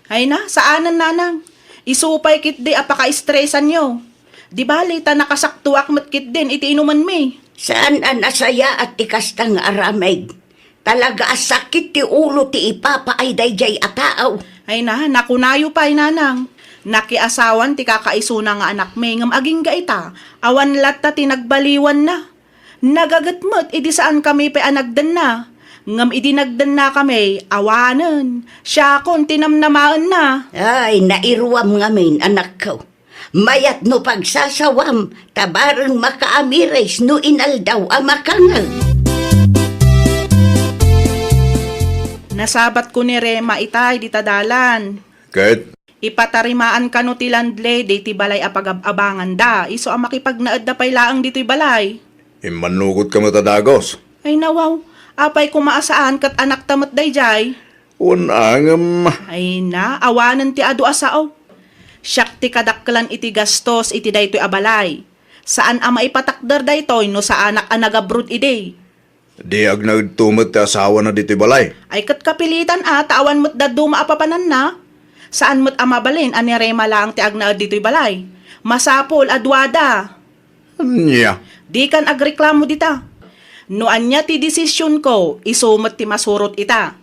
Ay na, saanen, nanang. Isu pay ketdi a pakaestresanyo. Di bali ta nakasaktoak met ketdin iti inumenmi. Saan a nasayaat ti kasta nga aramid. Talaga a sakit ti ulo ti ipapaay daydiay a tao. Ay na, nakunayo pay, nanang. Nakiasawan ti kakaisuna nga anakmi, ngem agingga ita, awan latta ti nagbaliwanna. Nagaget met idi saankami pay a nagdenna. Ngem idi nagdennakami, awanen, siakon ti namnamaenna. Ay, nairuam ngamin, anakko. Mayat no pagsasawam, ta bareng makaamiris no inaldaw a makangeg. Nasabatko ni Rema itay dita dalan. Ket? Ipatarimaan kano ti landlady ti balay a pagab-abanganda, isu a makipagnaedda pay laeng ditoy balay. Immannugotka met a dagus. Ay nawaw, apay koma a saan ket anakta met daydiay? Wen a ngem. Ay na, awanen ti adu a sao. Siak ti kadakkelan iti gastos iti daytoy a balay. Saan a maipatakder daytoy no saanak a nagabrod idi. Di agnaedto met ti asawana ditoy balay. Ay ket kapilitan a ta awan met dadduma a papananna. Saan met a mabalin a ni Rema laeng ti agnaed ditoy balay. Masapul a duada. Ania? Dikan agreklamo dita. No ania ti desisionko, isu met ti masurot ita.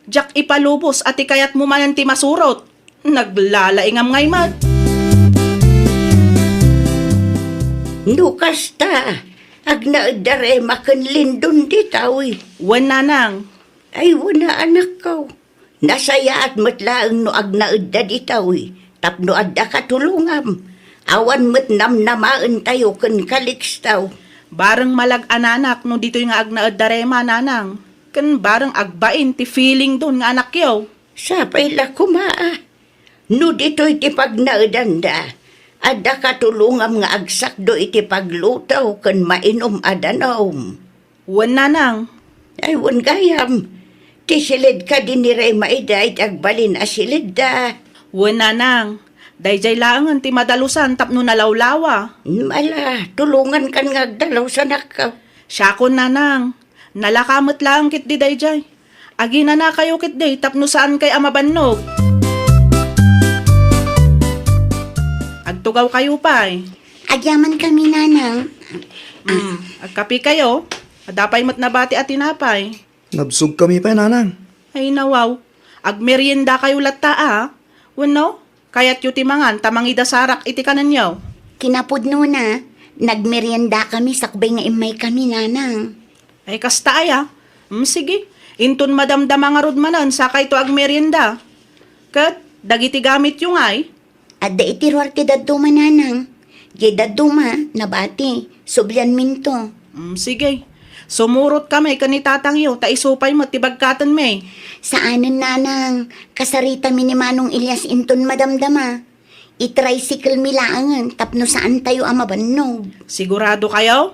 Diak ipalubos a ti kayatmo manen ti masurot. Naglalaingam ngay met. No kasta, agnaed da Rema ken Lindon dita, uy. Wen, nanang. Ay, wen a, anakko. Nasayaat met laeng no agnaedda dita, uy, tapno adda katulongam. Awan met namnamaentayo ken Calixto. Bareng malag-ananak no ditoy nga agnaed da Rema, nanang. Ken bareng agbain ti feeling don nga anakyo. Sapay la koma a. No ditoy ti pagnaedanda, adda katulongam nga agsakdo iti pagluto ken mainum a danum. Wen, nanang. Ay, wen gayam. Ti siled kadi ni Rema ida iti agbalin a siledda. Wen, nanang. Daydiay laengen ti madalusan tapno nalawlawa. Ala, tulongankan nga agdalus, anakko. Siakon, nanang. Nalaka met laeng ketdi daydiay. Aginanakayo ketdi tapno saankay a mabannog. Agtugawkayo pay. Agyamankami, Nanang. Mm, agkapikayo. Adda pay met nabati a tinapay. Nabsogkami pay, Nanang. Ay, nawaw. Agmeriendakayo latta, a. Wenno, kayatyo ti mangan ta mangidasarak iti kanenyo? Kinapudnona, nagmeriendakami sakbay nga immaykami, Nanang. Ay, kasta aya? Mm, sige. Inton madamdama ngarud manen, sakayto agmerienda. Ket, dagiti gamityo ngay? Adda iti ruar ti dadduma, Nanang. Diay dadduma, nabati, sublianminto. Mm, sige. Sumurotkami ken ni tatangyo, ta isu pay met ti bagkatenmi. Saanen, Nanang. Kasaritami ni Manong Elias inton madamdama. I-tricycle mi laengen tapno saantayo a mabannog. Siguradokayo?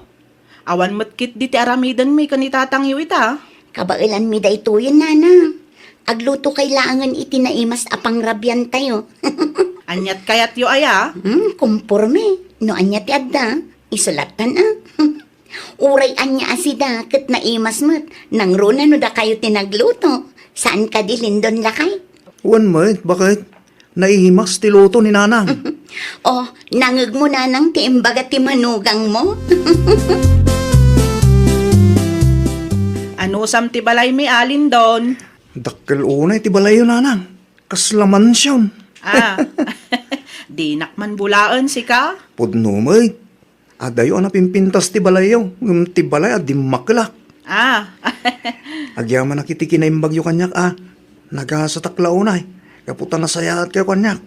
Awan met ketdi ti aramidenmi ken ni tatangyo ita. Kabaelanmi daytoyen, Nanang. Aglutokay laengen iti naimas a pangrabiantayo. Aniat kayatyo aya? Hmm, komporme. No ania ti adda, isu lattan a. Uray ania a sida ket naimas met, nangruna no dakayo ti nagluto. Saan kadi, Lindon, lakay? Wen met, baket? Naimas ti luto ni Nanang. Oh, nangegmo, Nanang, ti imbaga ti manugangmo? Anusam ti balaymi, a, Lindon? Dakkel unay ti balayyo, Nanang. Kasla mansion. Ah, dinak man bulaen, sika? Pudno met. Adayo a napimpintas ti balayyo, ngem ti balay a dimmakelak. Ah. Agyamanak iti kinaimbagyo kaniak a nagasatak la unay, gapu ta nasayaatkayo kaniak.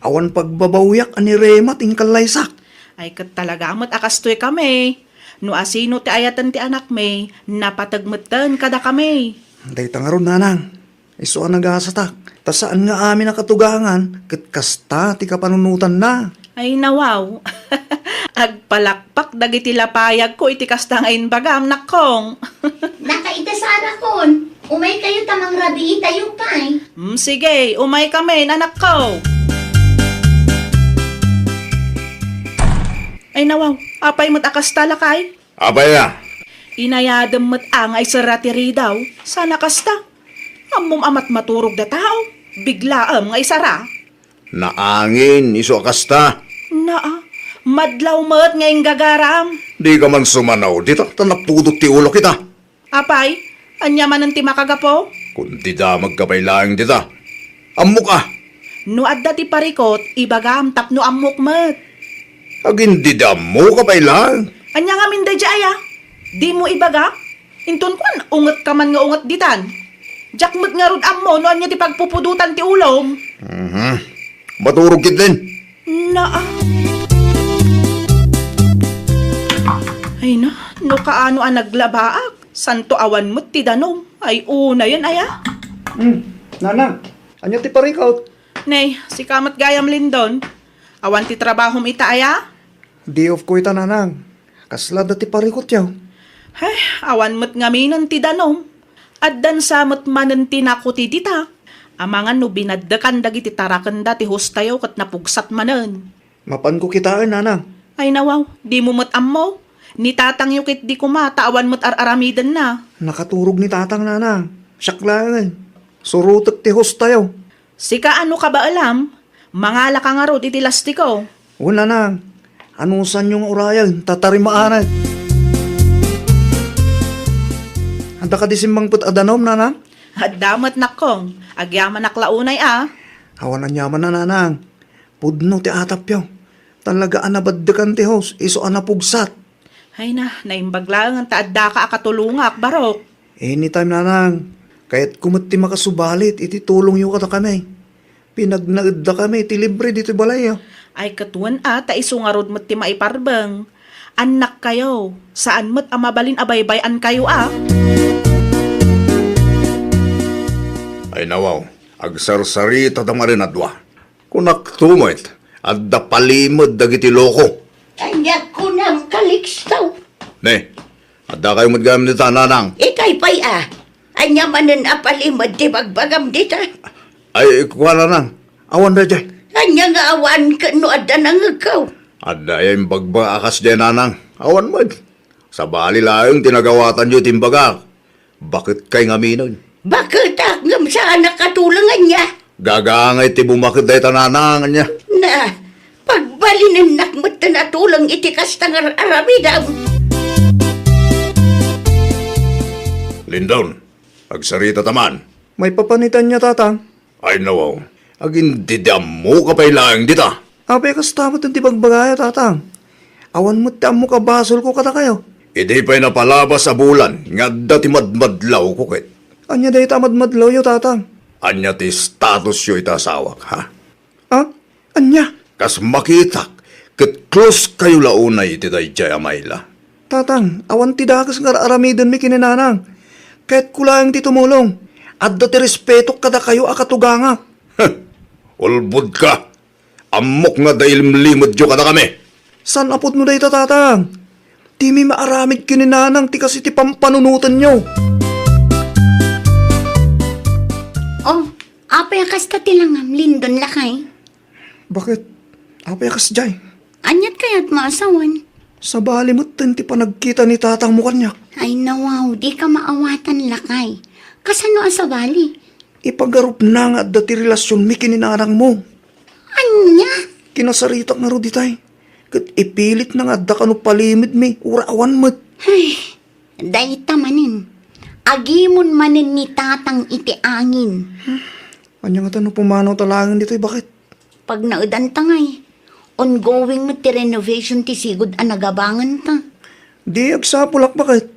Awan pagbabawiak a ni Rema ti inkallaysak. Ay, ket talaga met a kastoy kami. No asino ti ayaten ti anakmi, napateg metten kadakami. Dayta ngarud, Nanang. Isu a nagasatak, ta saan nga amin a katugangan ket kasta ti kapanunotanna. Ay, nawaw. Agpalakpak dagiti lapayagko iti kasta nga imbagam, nakkong. Nakaidasarakon, umaykayo ta mangrabiitayo pay. Mm, sige, umaykami, anakko. Ay, nawaw, apay met a kasta, lakay? Apay a? Inayadem met a nga isara ti ridaw, sana kasta. Ammom a matmaturog da tao, biglaem nga isara. Naangin, isu a kasta. Naa, madlaw met nga inggagaram. Dika man sumanaw, dita ta napudot ti ulok ita. Apay, ania manen ti makagapu? Kun dida magkapay laeng dita. Ammok a. No adda ti parikut, ibagam tapno ammok met. Agin dida ammo, kapay laeng. Ania ngamin daydiay aya? Dimo ibaga? Inton kuan, ungetka man nga unget ditan. Diak met ngarud ammo no ania ti pagpupudotan ti ulom. Mhm. Maturog ketdin. Naa. Ay na, no kaano a naglabaak, santo awan met ti danum. Ay, unayen aya? Hmm, Nanang, ania ti parikut? Nay, sika met gayam, Lindon. Awan ti trabahom ita aya? Day off ko ita, Nanang. Kasla adda ti parikutyo? Hay, awan met ngaminen ti danum. Addan sa met manen ti nakuti dita. Amangan no binaddekan dagiti tarakenda ti hostayo ket napugsat manen. Mapanko kitaen, Nanang. Ay, nawaw, dimo met ammo. Ni tatangyo ketdi koma ta awan met ar-aramidenna. Nakaturog ni tatang, Nanang. Siak laengen. Surotek ti hostayo. Sika a no kabaelam, mangalaka ngarud iti lastiko. Wen, Nanang. Anusanyo nga urayen, ta tarimaanay. Adda kadi simmangpet a danum, Nanang? Adda met, nakkong. Agyamanak la unay a. Awan aniamanna, Nanang. Pudno ti atapyo. Talaga a nabaddekan ti hose, isu a napugsat. Ay na, naimbag laeng ta addaka a katulongak, barok. Anytime, Nanang. Kayatko met ti makasubalit iti tulongyo kadakami. Pinagnaeddakami iti libre ditoy balayyo. Ay, ket wen a, ta isu ngarud met ti maiparbeng. Annakkayo, saan met a mabalin a baybay-ankayo a. Ay, nawaw, agsarsarita ta manen a dua. Kunakto met, adda palimed dagiti loko. Ania kunam, Calixto? Ne, addakayo met gayam dita, Nanang. Itay pay a. Ania manen a palimed ti bagbagam dita? Ay, kua, Nanang. Awan daydiay. Ania nga awan ken no adda nangegko? Adda aya imbagbaga a kasdiay, Nanang. Awan met. Sabali laeng ti nagawatanyo iti imbagak. Baketkay ngaminen. Baketak ngem saanak a tulong ania? Gagangay ti bumaket dayta, Nanang, ania? Na, pagbal- Inennak metten a tulong iti kasta nga ar-aramidem. Lindon, agsarita ta man. Maipapan ita ania, Tatang? Ay, nawaw. Agin-, di, di ammoka pay laeng dita. Apay kasta met ti bagbagayo, Tatang? Awan met ti ammo a basolko kadakayo. Idi pay napalabas a bulan nga adda ti madmadlawko ket. Ania dayta a madmadlawyo, Tatang? Ania ti statusyo iti asawak, ha? Ah? Ania? Kas makitak, ket close kayo la unay iti daydiay a Mayla. Tatang, awan ti dakes nga ar-aramidenmi ken ni Nanang. Kayatko laeng ti tumulong. Adda ti respetok kadakayo a katugangak. Ulbodka. Ammok nga adda ilimlimedyo kadakami. Saan a pudno dayta, Tatang? Dimi maaramid ken ni Nanang ti kas iti pampanunotenyo. Oh, apay a kasta ti langam, Lindon, lakay? Baket? Apay a kasdiay? Aniat kayat maasawan? Sabali metten ti panagkita ni tatangmo kaniak. Ay, nawaw, dika maawatan, lakay. Kasano a sabali? Ipagarupna nga adda ti relasionmi ken ni nanangmo. Ania? Kinasaritak ngarud itay. Ket ipilitna nga adda kano palimedmi, uray awan met. Ay, dayta manen. Agimon manen ni tatang iti angin. Ania ngata no pumanawta laengen ditoy, baket? Pagnaedanta ngay. Ongoing met ti renovation ti sigud a nagabanganta. Di agsapulak, baket.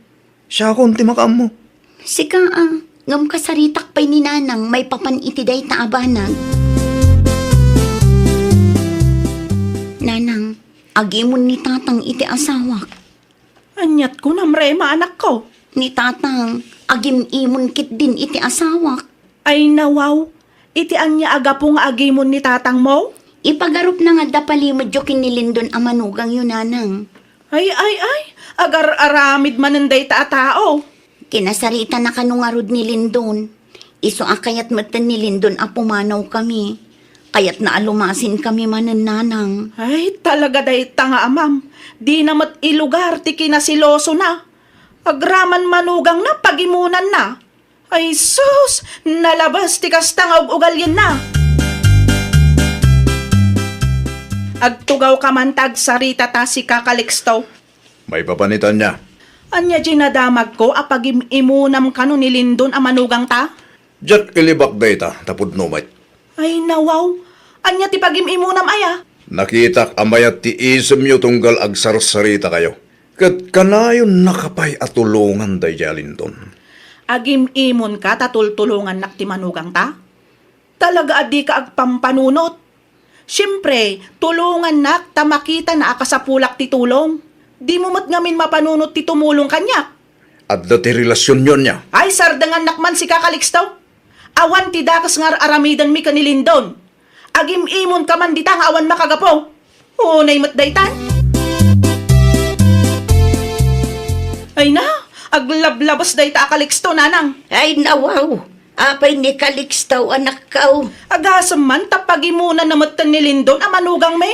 Siakon ti makaammo. Sika a, ngem kasaritak pay ni nanang maipapan iti dayta a banag. Nanang, agimon ni tatang iti asawak. Aniat kunam, Rema, anakko? Ni tatang, agim-imon ketdin iti asawak. Ay, nawaw, iti ania a gapu nga agimon ni tatangmo? Ipagarupna nga adda palimedyo ken ni Lindon a manugangyo, nanang. Ay, ay, ay, agar-aramid manen dayta a tao. Kinasaritana kano ngarud ni Lindon. Isu a kayat metten ni Lindon a pumanawkami. Kayatna a lumasinkami manen, nanang. Ay, talaga dayta nga amam. Dina met ilugar ti kinasilosona. Agraman manugangna, pagimonanna. Ay sus, nalabas ti kasta nga ug-ugalienna. Agtugawka man ta agsaritata, sika, Calixto. Maipapan ita ania? Ania diay nadamagko a pagim-imonam kano ni Lindon a manugangta? Diak ilibak dayta, ta pudno met. Ay, nawaw. Ania ti pagim-imonam aya? Nakitak a mayat ti isemyo tunggal agsarsaritakayo. Ket kanayonnaka pay a tulongan daydiay a Lindon. Agim-imonka ta tultulongannak ti manugangta? Talaga a dika agpampanunot. Siempre, tulongannak ta makitana a kasapulak ti tulong. Dimo met ngamin mapanunot ti tumulong kaniak. Adda ti relasionyo ania? Ay, sardengannak man, sika, Calixto. Awan ti dakes nga ar-aramidenmi ken ni Lindon. Agim-imonka man dita nga awan makagapu. Unay met daytan. Ay na, aglablabes dayta a Calixto, nanang. Ay, nawaw. Apay ni Calixto, anakko? Agasem man ta pagimonanna metten ni Lindon a manugangmi.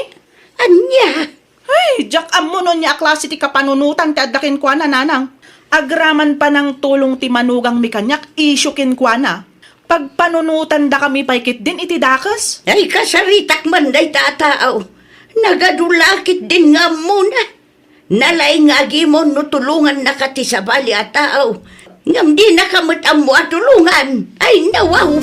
Ania? Ay, diak ammo no ania a klase ti kapanunotan ti adda kenkuana, nanang. Agraman panangtulong ti manugangmi kaniak, isyu kenkuana. Pagpanunotandakami pay ketdin iti dakes. Ay, kasaritak man dayta a tao. Nagadu la ketdin nga ammona. Nalaing nga agimon no tulongannaka ti sabali a tao. Ngem dinaka met ammo a tulongan. Ay, nawaw!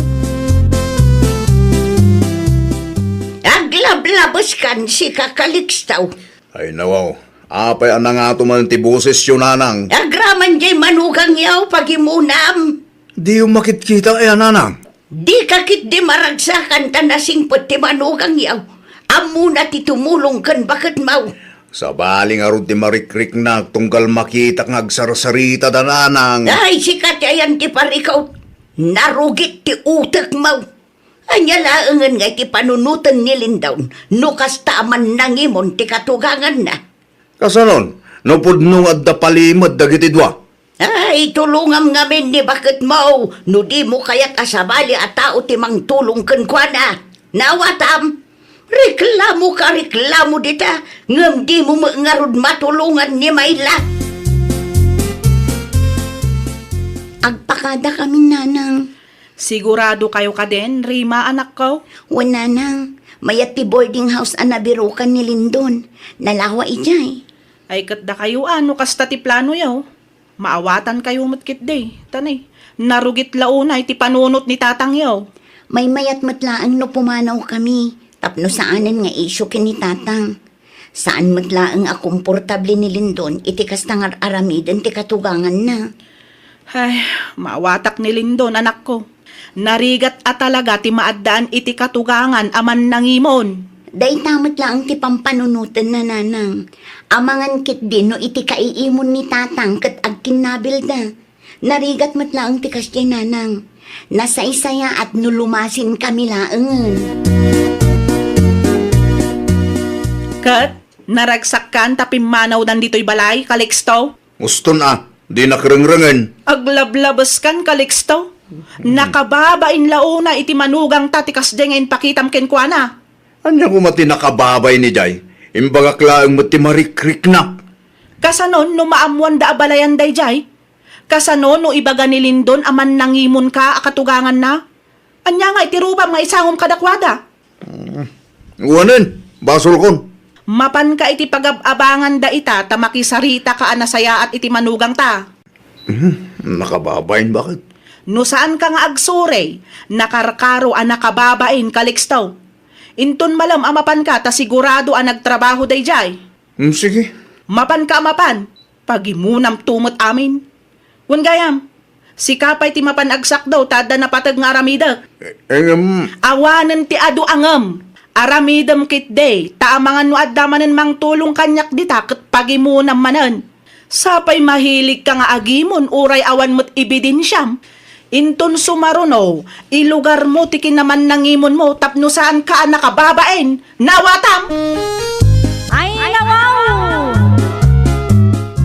Aglablabeskan, sika, Calixto. Ay, nawaw. Apay a nangato man ti bosesyo, nanang? Agraman diay manugangyo, pagimonam. Diyo makitkita aya, nanang? Dika ketdi maragsakan ta nasingpet ti manugangyo. Ammona ti tumulong ken baketmo. Sabali ngarud ti marikriknak tunggal makitak nga agsarsarita da, nanang. Ay, sika ti ayan ti parikut. Narugit ti utekmo. Ania laengen nga iti panunoten ni Lindon no kasta a mannangimon ti katuganganna? Kasanon, no pudno nga adda palimed dagiti dua? Ay, tulongam ngamin ni baketmo no dimo kayat a sabali a tao ti mangtulong kenkuana. Naawatam? Reklamoka, reklamo dita, ngem dimo met ngarud matulongan ni Mayla. Agpakadakamin, nanang. Siguradokayo kadin, Rima, anakko? Wen, nanang. Mayat ti boarding house a nabirukan ni Lindon. Nalawa idiay. Ay, ket dakayo a, no kasta ti planoyo. Maawatankayo met ketdi, ta nay, narugit la unay ti panunot ni tatangyo. Maymayat met laeng no pumanawkami, tapno saanen nga isyu ken ni tatang. Saan met laeng a komportable ni Lindon iti kasta nga ar-aramiden ti katuganganna. Ay, maawatak ni Lindon, anakko. Narigat a talaga ti maaddaan iti katugangan a mannangimon. Dayta met laeng ti pampanunotenna, nanang. Amangan ketdi no iti kaiimon ni tatang ket agkinnabilda. Narigat met laeng ti kasdiay, nanang. Nasaysayaat no lumasinkami laengen. Ket naragsakkan ta pimmanawdan ditoy balay, Calixto? Uston a, di nakrengrengen. Aglablabeskan, Calixto. Nakababain la unay iti manugangta ti kasdiay nga impakitam kenkuana. Ania koma ti nakababain idiay? Imbagak laeng met ti marikriknak. Kasano no maammoanda a balayan daydiay? Kasano no ibaga ni Lindon a mannangimonka a katuganganna? Ania nga iti rupam nga isangom kadakuada? Mm. Wanen, basolkon. Mapanka iti pagab-abangan da ita ta makisaritaka a nasayaat iti manugangta. Mhm, nakababain, baket? No saanka nga agsurey, nakarkaro a nakababain, Calixto. Inton malem a mapanka ta sigurado a nagtrabaho daydiay. Mm, sige. Mapanka a mapan, pagimonamto met amin. Wen gayam, sika pay ti mapan agsakdo ta adda napateg nga aramidek. Eh, eh, ngem. Awanen ti adu a ngem. Aramidem ketdi, ta amangan no adda manen mangtulong kaniak dita ket pagimonam manen. Sapay mahiligka nga agimon uray awan met ebidensiam. Inton sumaruno, ilugarmo ti kinamannangimonmo tapno saanka a nakababain. Nawatam! Ay, nawaw!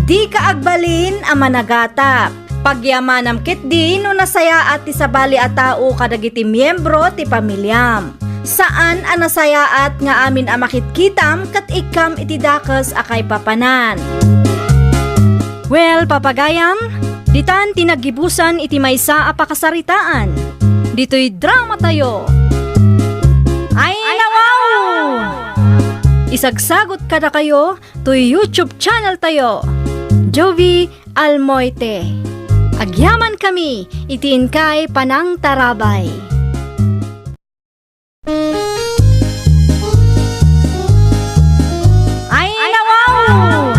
Dika agbalin a managata. Pagyamanam ketdi no nasayaat ti sabali a tao kadagiti miembro ti pamiliam. Saan a nasayaat nga amin a makitkitam ket ikkam iti dakes a kaipapanan. Well, papagayam, ditan ti naggibusan iti maysa a pakasaritaan. Ditoy dramatayo. Ay, nawaw! Isagsagot kadakayo toy YouTube channel tayo, Jovi Almoite. Agyamankami iti inkay panangtarabay. Ay, nawaw!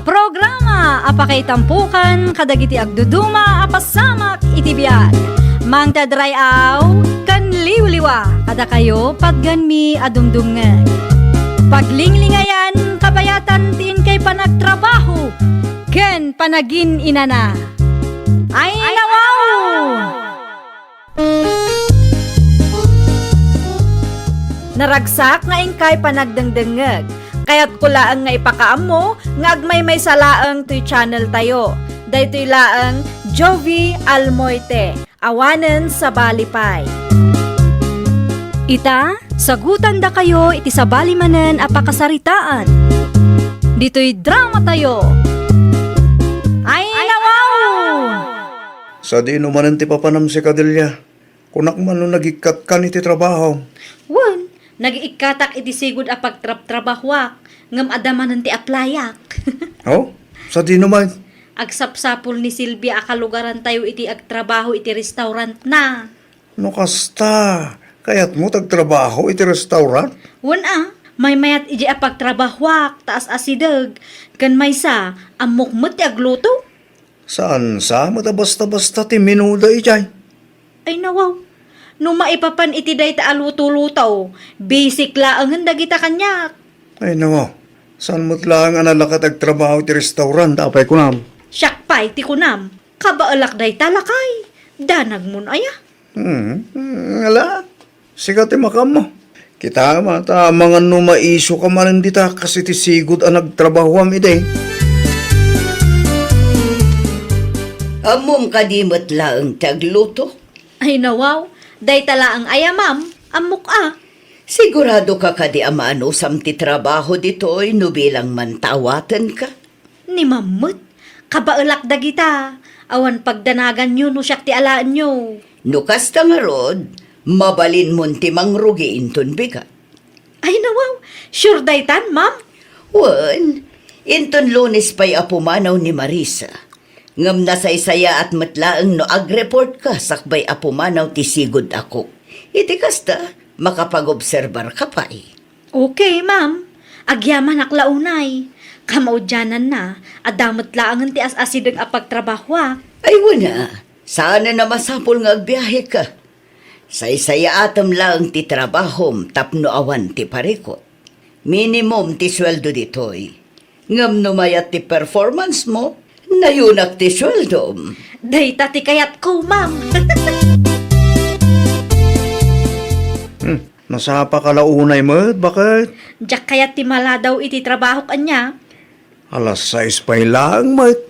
Programa a pakaitampokan kadagiti agduduma a pasamak iti biag. Mangted ray-aw ken liwliwa kadakayo patgenmi a dumdumngeg. Paglinglingayan, kabayatan ti inkay panagtrabaho ken panagin-inana. Ay, nawaw! Naragsak nga inkay panagdengdengngeg. Kayatko laeng nga ipakaammo nga agmaymaysa laeng toy channel tayo. Daytoy laeng Jovi Almoite, awanen sabali pay. Ita, sagutandakayo iti sabali manen a pakasaritaan. Ditoy dramatayo. Ay, nawaw! Sadino manen ti papanam sika, Delia? Kunak man no nagikkat kan iti trabaho. Wen, nagikkatak iti sigud a pagtrabtrabahoak, ngem adda manen ti aplayak. Oh? Sadino man? Agsapsapul ni Silvia a kalugarantayo iti agtrabaho iti restaurantna. No kasta, kayatmo ti agtrabaho iti restaurant? Wen a, maymayat idiay a pagtrabahoak, ta as-asideg, ken maysa, ammok met ti agluto. Saan sa met a basta-basta ti menuda idiay? Ay, nawaw. No maipapan iti dayta a luto-luto, bisik laengen dagita kaniak. Ay, nawaw. Saan met laeng a nalakat agtrabaho iti restaurant, apay kunam? Siak pay ti kunam, kabaelak dayta, lakay. Danagmon aya? Hmm, hmm, ala. Sika ti makaammo. Kitaem a, ta amangan no maisu ka manen dita kas iti sigud a nagtrabahoam idi. Ammom kadi met laeng ti agluto? Ay, nawaw, dayta laeng aya, ma'am. Ammok a. Sigurado ka kadi a maanusam ti trabaho ditoy no bilang man ta awatenka? Ni mammet, kabaelak dagita. Awan pagdanaganyo no siak ti alaenyo. No kasta ngarud, Mabalinmon ti mangrugi inton bigat. Ay, nawaw. Sure daytan, ma'am? Wen, inton Lunes pay a pumanaw ni Marisa. Ngem nasaysayaat met laeng no agreport ka sakbay a pumanaw ti sigud a cook. Iti kasta, makapagobserbar ka pay. Okay, ma'am. Agyamanak la unay. Kamaudiananna, adda met laengen ti as-asideg a pagtrabahoak. Ay, wen a, saanen a masapul nga agbiahe ka. Saysayaatem laeng ti trabahom tapno awan ti parikut. Minimum ti sueldo ditoy. Ngem no mayat ti performance mo, nayunak ti sueldom. Dayta ti kayatko, ma'am. Hmm, nasapa ka la unay met, baket? Diak kayat ti maladaw iti trabahok ania. Alas sais pay laeng met.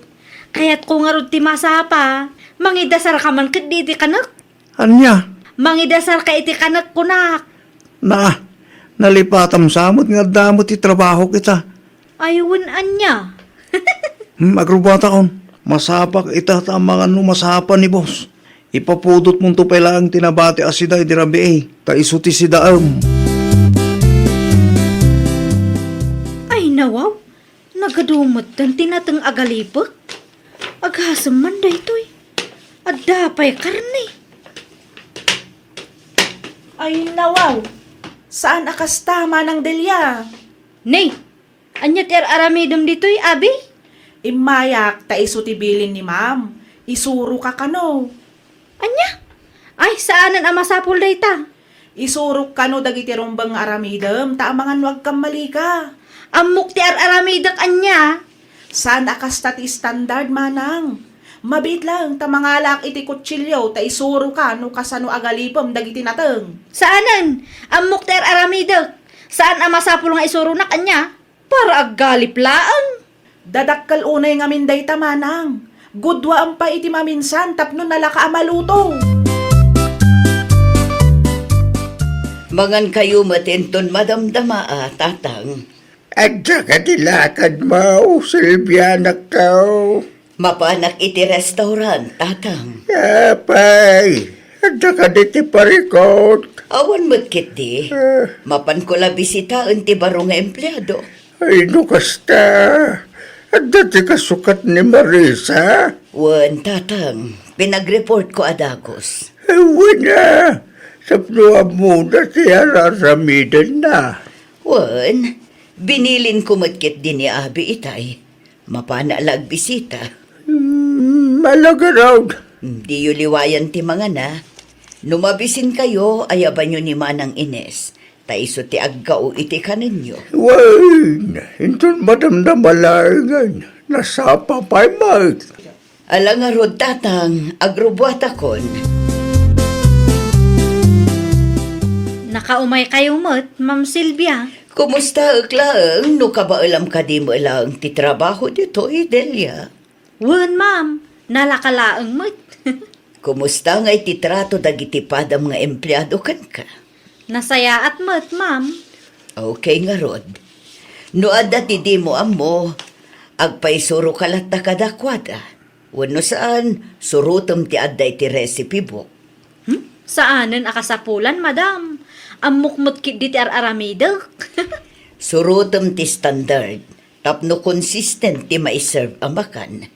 Kayatko ngarud ti masapa. Mangidasar ka man ketdi iti kanek. Ania? Mangidasar ka iti kanek, kunak. Na, nalipatam sa met nga adda met ti trabahok ita. Ay, wen ania? Hmm, agrubatakon. Masapak ita ta amangan no masapa ni boss. Ipapudotmonto pay laeng ti nabati a sida idi rabii, ta isu ti sidaem. Ay, nawaw. Nagadu metten ti nateng a galipek. Agasem man daytoy. Adda pay karne. Ay, nawaw. Saan a kasta, Manang Delia? Nay, ania ti ar-aramidem ditoy, abi? Immayak ta isu ti bilin ni ma'am. Isuroka kano. Ania? Ay, saanen a masapul dayta. Isurok kano dagiti rumbeng nga aramidem ta amangan no agkammalika. Ammok ti ar-aramidek ania? Saan a kasta ti standard, manang. Mabiit laeng ta mangalaak iti kutsilio ta isuroka no kasano a galipem dagiti nateng. Saanen, ammok ti ar-aramidek. Saan a masapul nga isuronak ania? Para aggalip laeng. Dadakkel unay ngamin dayta, manang. Guduaem pay iti maminsan tapno nalaka a maluto. Mangankayo met inton madamdama a, tatang. Adda kadi lakadmo, Silvia, anakko? Mapanak iti restaurant, tatang. Apay, adda kadi ti parikut? Awan met ketdi. Ah. Mapanko la bisitaen ti baro nga empleado. Ay, no kasta, adda ti kasukat ni Marisa? Wen, tatang, pinagreportko a dagus. Ay, wen a, tapno ammona ti ar-aramidenna. Wen, binilinko met ketdi ni abi itay. Mapana la agbisita. Hmm, ala ngarud. Hmm, diyo liwayan ti mangana. No mabisinkayo, ayabanyo ni Manang Ines, ta isu ti aggao iti kanenyo. Wen, inton madamdama laengen, nasapa pay met. Ala ngarud, tatang, agrubuatakon. Nakaumaykayo met, Ma'am Silvia. Kumustaek laeng no kabaelam kadi met laeng ti trabaho ditoy, Delia? Wen, ma'am. Nalaka laeng met. Kumusta ngay ti trato dagiti padam nga empleado kenka? Nasayaat met, ma'am. Okay ngarud. No adda ti dimo ammo, agpaisuroka latta kadakuada. Wenno saan, surotem ti adda iti recipe book. Hmm? Saanen a kasapulan, madam. Ammok met ketdi ti ar-aramidek. Surotem ti standard tapno consistent ti maiserve a makan.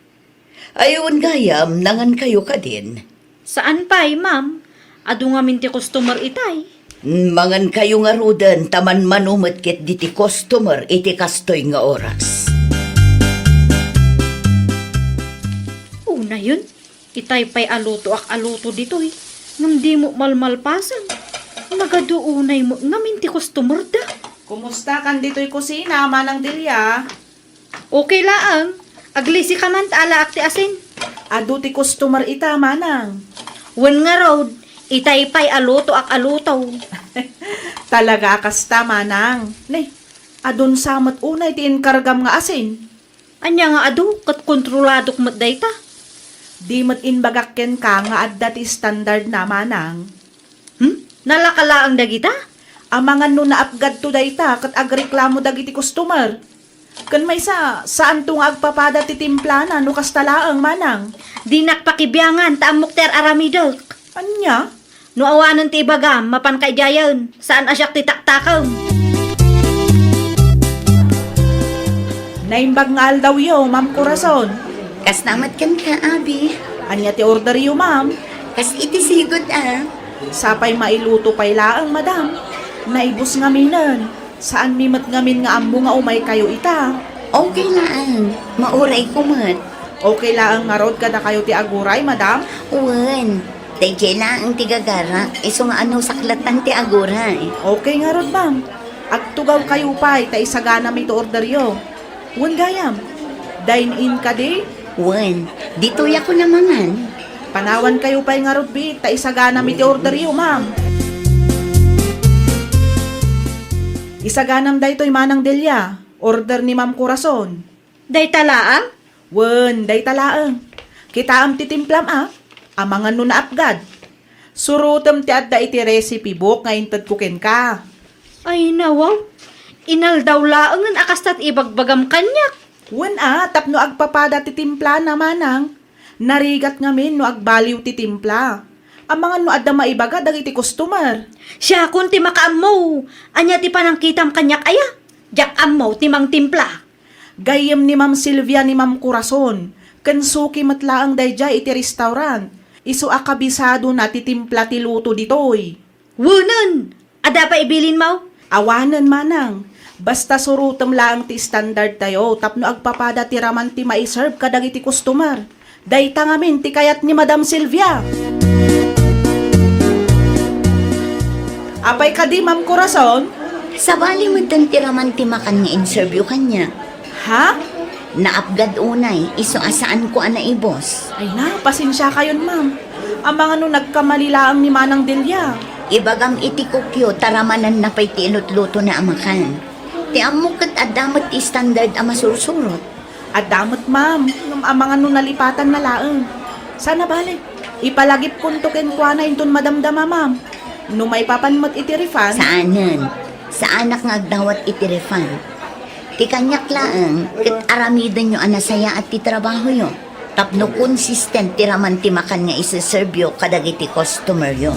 Ay, wen gayam, nangankayo kadin? Saan pay, ma'am. Adu ngamin ti customer itay. Mangankayo ngaruden ta manmano met ketdi ti customer iti kastoy nga oras. Unayen, itay pay a lutoak a luto ditoy, ngem dimo malmalpasen. Nagadu unay met ngamin ti customer da. Kumusta kan ditoy kusina, Manang Delia? Okay laeng. Aglisi ka man ta alaak ti asin. Adu ti customer ita, manang. Wen ngarud, itay pay a lutoak a luto. Talaga a kasta, manang. Ne, adun sa met unay ti inkargam nga asin. Ania nga adu, ket kontroladok met dayta. Di met imbagak kenka nga adda ti standard na, manang. Hmm? Nalaka laeng dagita? Amangan no naapgadto dayta ket agreklamo dagiti customer. Ken maysa, saanto nga agpapada ti timplana no kasta laeng, manang. Dinak pakibiangan ta ammok ti ar-aramidek. Ania? No awanen ti ibagam, mapanka idiayen. Saan a siak ti taktakem. Naimbag nga aldawyo, Ma'am Corazon. Kasta met kenka, Abi. Ania ti orderyo, ma'am? Kas iti sigud, a. Sapay mailuto pay laeng, madam. Naibus ngaminen. Saanmi met ngamin nga ammo nga umaykayo ita. Okay laeng. Maurayko met. Okay laeng ngarud kadakayo ti aguray, madam? Wen, daydiay laeng ti gagarak, isu nga anusak latta ti aguray. Okay ngarud, ma'am. Agtugawkayo pay ta isaganami ti orderyo. Wen gayam, dine-in kadi? Wen, ditoyak a mangan. Panawankayo pay ngarud biit ta isaganami ti orderyo, ma'am. Isaganam daytoy, Manang Delia. Order ni Ma'am Corazon. Dayta laeng? Wen, dayta laeng. Kitaem ti timplam, a? Amangan no naapgad. Surotem ti adda iti recipe book nga intedko kenka. Ay, nawaw. Inaldaw laengen a kasta ti ibagbagam kaniak. Wen a, tapno agpapada ti timplana, manang. Narigat ngamin no agbaliw ti timpla. Amangan no adda maibaga dagiti customer. Siakon ti makaammo. Ania ti panangkitam kaniak aya? Diak ammo ti mangtimpla. Gayyem ni Ma'am Silvia ni Ma'am Corazon, ken suki met laeng daydiay iti restaurant. Isu a kabisadona ti timpla ti luto ditoy. Wenen! Adda pay ibilinmo? Awanen, manang. Basta surotem laeng ti standard tayo tapno agpapada ti raman ti maiserve kadagiti customer. Dayta ngamin ti kayat ni Madam Silvia. Apay kadi, Ma'am Corazon? Sabali metten ti raman ti makan nga inservyo kaniak. Ha? Naapgad unay, isu a saanko a naibus. Ay na, pasensiakayon, ma'am. Amangan no nagkamali laeng ni Manang Delia. Ibagam iti cookyo, ta ramananna pay ti ilutlutona a makan. Ti ammok ket adda met ti standard a masursurot. Adda met, ma'am, ngem amangan no nalipatanna laeng. Saan a bale, ipalagipkonto kenkuana inton madamdama, ma'am. No maipapan met iti refund. Saanen. Saanak nga agdawat iti refund. Ti kaniak laeng, ket aramidenyo a nasayaat ti trabahoyo. Tapno consistent ti raman ti makan nga iseservyo kadagiti customeryo.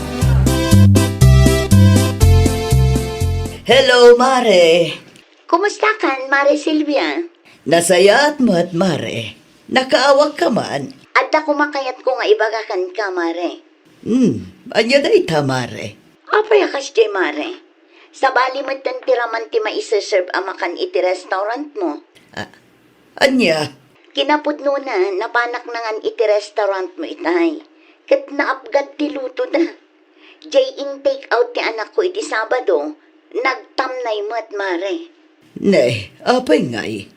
Hello, Mare. Kumustakan, Mare Silvia? Nasayaat met, Mare. Nakaawakka man. Adda koma kayatko nga ibaga kenka, Mare. Hmm, ania dayta, Mare? Apay a kasdiay, Mare? Sabali metten ti raman ti maiseserve a makan iti restaurantmo. Ah, ania? Kinapudnona, napanak nangan iti restaurantmo itay. Ket naapgad ti lutoda. Diay in-take out ti anakko iti Sabado, nagtamnay met, Mare. Ne, apay ngay?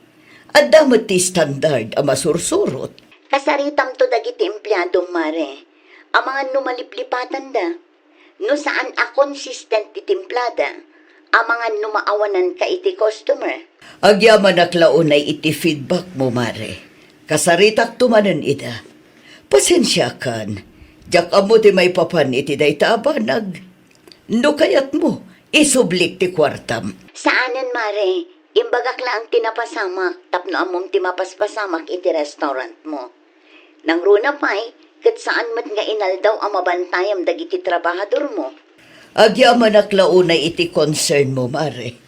Adda met ti standard a masursurot. Kasaritamto dagiti empleadom, Mare. Amangan no maliplipatanda. No saan a consistent ti timplada, amangan no maawananka iti customer. Agyamanak la unay iti feedbackmo, Mare. Kasaritakto manen ida. Pasensiakan. Diak ammo ti maipapan iti dayta a banag. No kayatmo, isublik ti kuartam. Saanen, Mare. Imbagak laeng ti napasamak tapno ammom ti mapaspasamak iti restaurantmo. Nangruna pay, ket saan met nga inaldaw a mabantayam dagiti trabahadormo. Agyamanak la unay iti concernmo, Mare.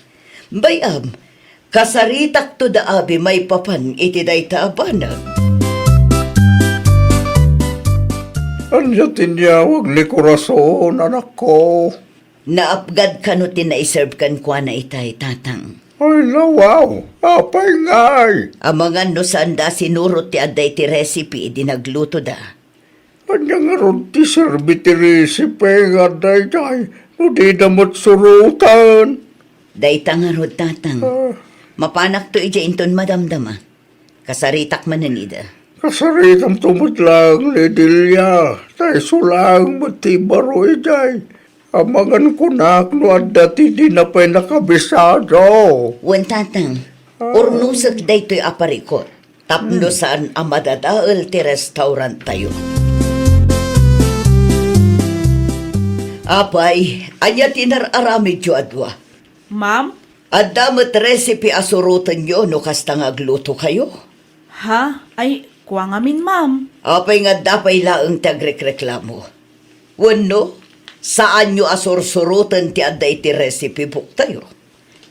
Bay-am, kasaritakto da abi maipapan iti dayta a banag. Ania ti inyawag ni Corazon, anakko? Naapgad kano ti naiserve kenkuana itay, Tatang? Ay, nawaw! Apay ngay? Amangan no saanda a sinurot ti adda iti recipe idi naglutoda. Ania ngarud ti serbi ti recipe nga adda idiay no dida met suroten? Dayta ngarud, Tatang. Ah. Mapanakto idiay inton madamdama. Kasaritak manen ida. Kasaritamto met laeng ni Delia, ta isu laeng met ti ibaro idiay. Amangan kunak no adda ti dina pay nakabisado. Wen, Tatang, ah, urnosek daytoy a parikut, tapno hmm, saan a madadael ti restauranttayo. Apay, ania ti inar-aramidyo a dua? Ma'am? Adda met recipe a surotenyo no kasta nga aglutokayo? Ha? Ay, kua ngamin, ma'am. Apay nga adda pay laeng ti agrekreklamo? Wenno, Saanyo a sursuroten ti adda iti recipe booktayo.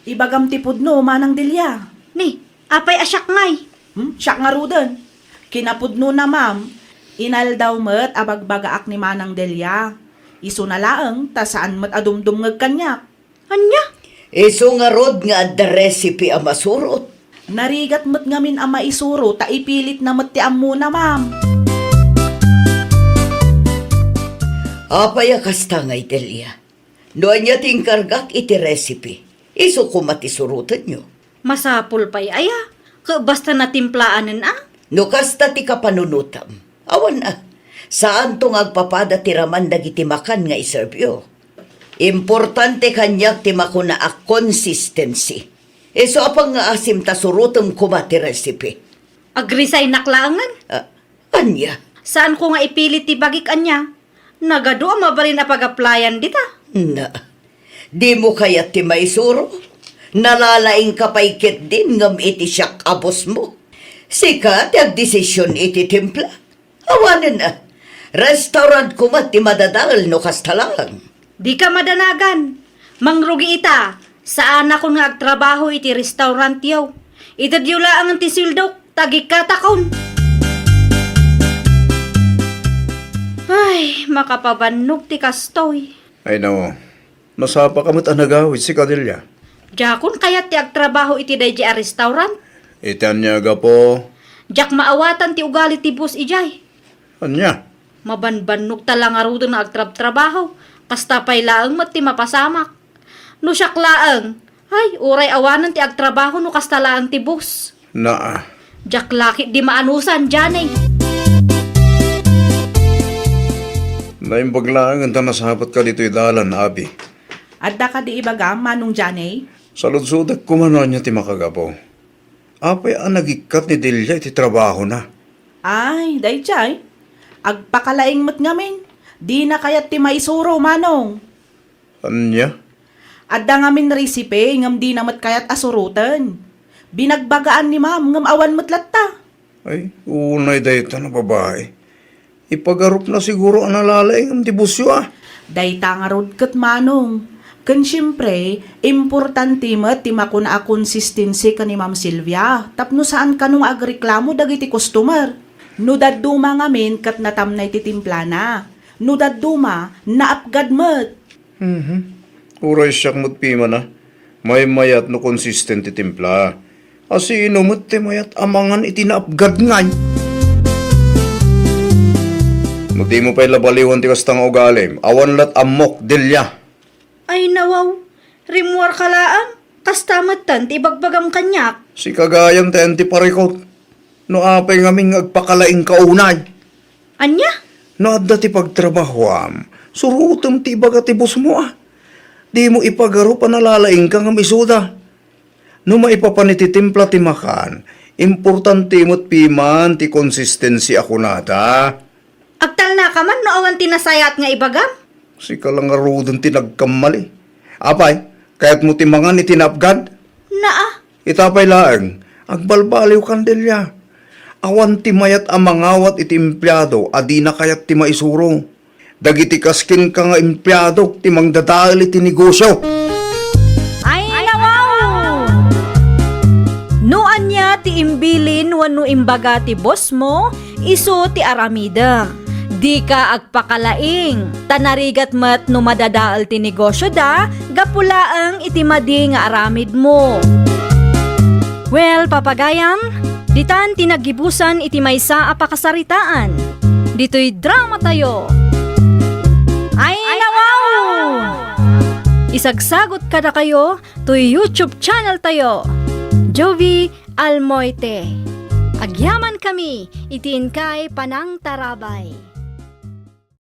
Ibagam ti pudno, Manang Delia. Ni, apay a siak ngay? Hmm? Siak ngaruden. Kinapudnona, ma'am, inaldaw met a bagbagaak ni Manang Delia. Isuna laeng ta saan met a dumdumngeg kaniak. Ania? Isu ngarud nga adda recipe a masurot. Narigat met ngamin a maisuro ta ipilitna met ti ammona, ma'am. Apay a kasta ngay, Delia? No ania ti inkargak iti recipe, isu koma ti surotenyo. Masapul pay aya, ket basta natimplaanen a? No kasta ti kapanunotam, awan a. Saanto nga agpapada ti raman dagiti makan nga iserbyo. Importante kaniak ti makuna a consistency. Isu a pangngaasim ta surotem koma ti recipe. Agresignak laengen? Ah, ania? Saanko nga ipilit ti bagik ania? Nagadu a mabalin a pag-applyan dita. Na, dimo kayat ti maisuro? Nalalaingka pay ketdin ngem iti siak a bossmo. Sika ti agdesision iti timpla. Awanen a. Restaurant koma ti madadael no kasta laeng. Dika madanagan. Mangrugi ita. Saanakon nga agtrabaho iti restaurantyo. Itedyo laengen ti sueldok, ta agikkatakon. Ay, makapabannog ti kastoy. Ay, no. Masapaka met a nagawid, sika, Delia. Diakon kayat ti agtrabaho iti daydi a restaurant. Iti ania a gapu? Diak maawatan ti ugali ti boss idiay. Ania? Mabanbannogta la ngaruden nga agtrabtrabaho. Kasta pay laeng met ti mapasamak. No siak laeng, ay, uray awanen ti agtrabaho no kasta laeng ti boss. Naa. Diak la ketdi maanusan, Johnny. Naimbag laengen ta nasapatka ditoy dalan, Abi. Adda kadi ibagam, Manong Johnny? Saludsodek koma no ania ti makagapu. Apay a nagikkat ni Delia iti trabahona? Ay, daydiay. Agpakalaing met ngamin. Dina kayat ti maisuro, Manong. Ania? Adda ngamin recipe ngem dina met kayat a suroten. Binagbagaan ni Ma'am ngem awan met latta. Ay, unay dayta a babai. Ipagarupna siguro a nalalaing ti bossyo a. Dayta ngarud ket, Manong. Ken siempre, importante met ti makuna a consistency ken ni Ma'am Sylvia tapno saan kano nga agreklamo dagiti customer. No dadduma ngamin ket natamnay ti timplana. No dadduma, naapgad met. Mhm. Uray siak met piman a, maymayat no consistent ti timpla. A sino met ti mayat a mangan iti naapgad ngay? No dimo pay la baliwan ti kasta nga ugalim, awan lat ammok, Delia. Ay, nawaw. Rimmuarka laeng. Kasta metten ti ibagbagam kaniak. Sika gayam ti ayan ti parikut. No apay ngamin nga agpakalaingka unay. Ania? No adda ti pagtrabahoam, surotem ti ibaga ti bossmo a. Dimo ipagarup a nalalaingka ngem isuda. No maipapan iti timpla ti makan, importante met piman ti consistency a kunada. Agtalnaka man no awan ti nasayaat nga ibagam? Sika la ngaruden ti nagkammali. Apay, kayatmo ti mangan iti naapgad? Naa. Ita pay laeng, agbalbaliwkan, Delia. Awan ti mayat a mangawat iti empleado a dina kayat ti maisuro. Dagiti kas kenka nga empleadok ti mangdadael iti negosio. Ay, nawaw! No ania ti imbilin wenno imbaga ti bossmo, isu ti aramidem. Dika agpakalaing, ta narigat met no madadael ti negosioda gapu laeng iti madi nga aramidmo. Well, papagayam, ditan ti naggibusan iti maysa a pakasaritaan. Ditoy dramatayo. Ay, nawaw! Isagsagot kadakayo toy YouTube channeltayo, Jovie Almoite. Agyamankami iti inkay panangtarabay.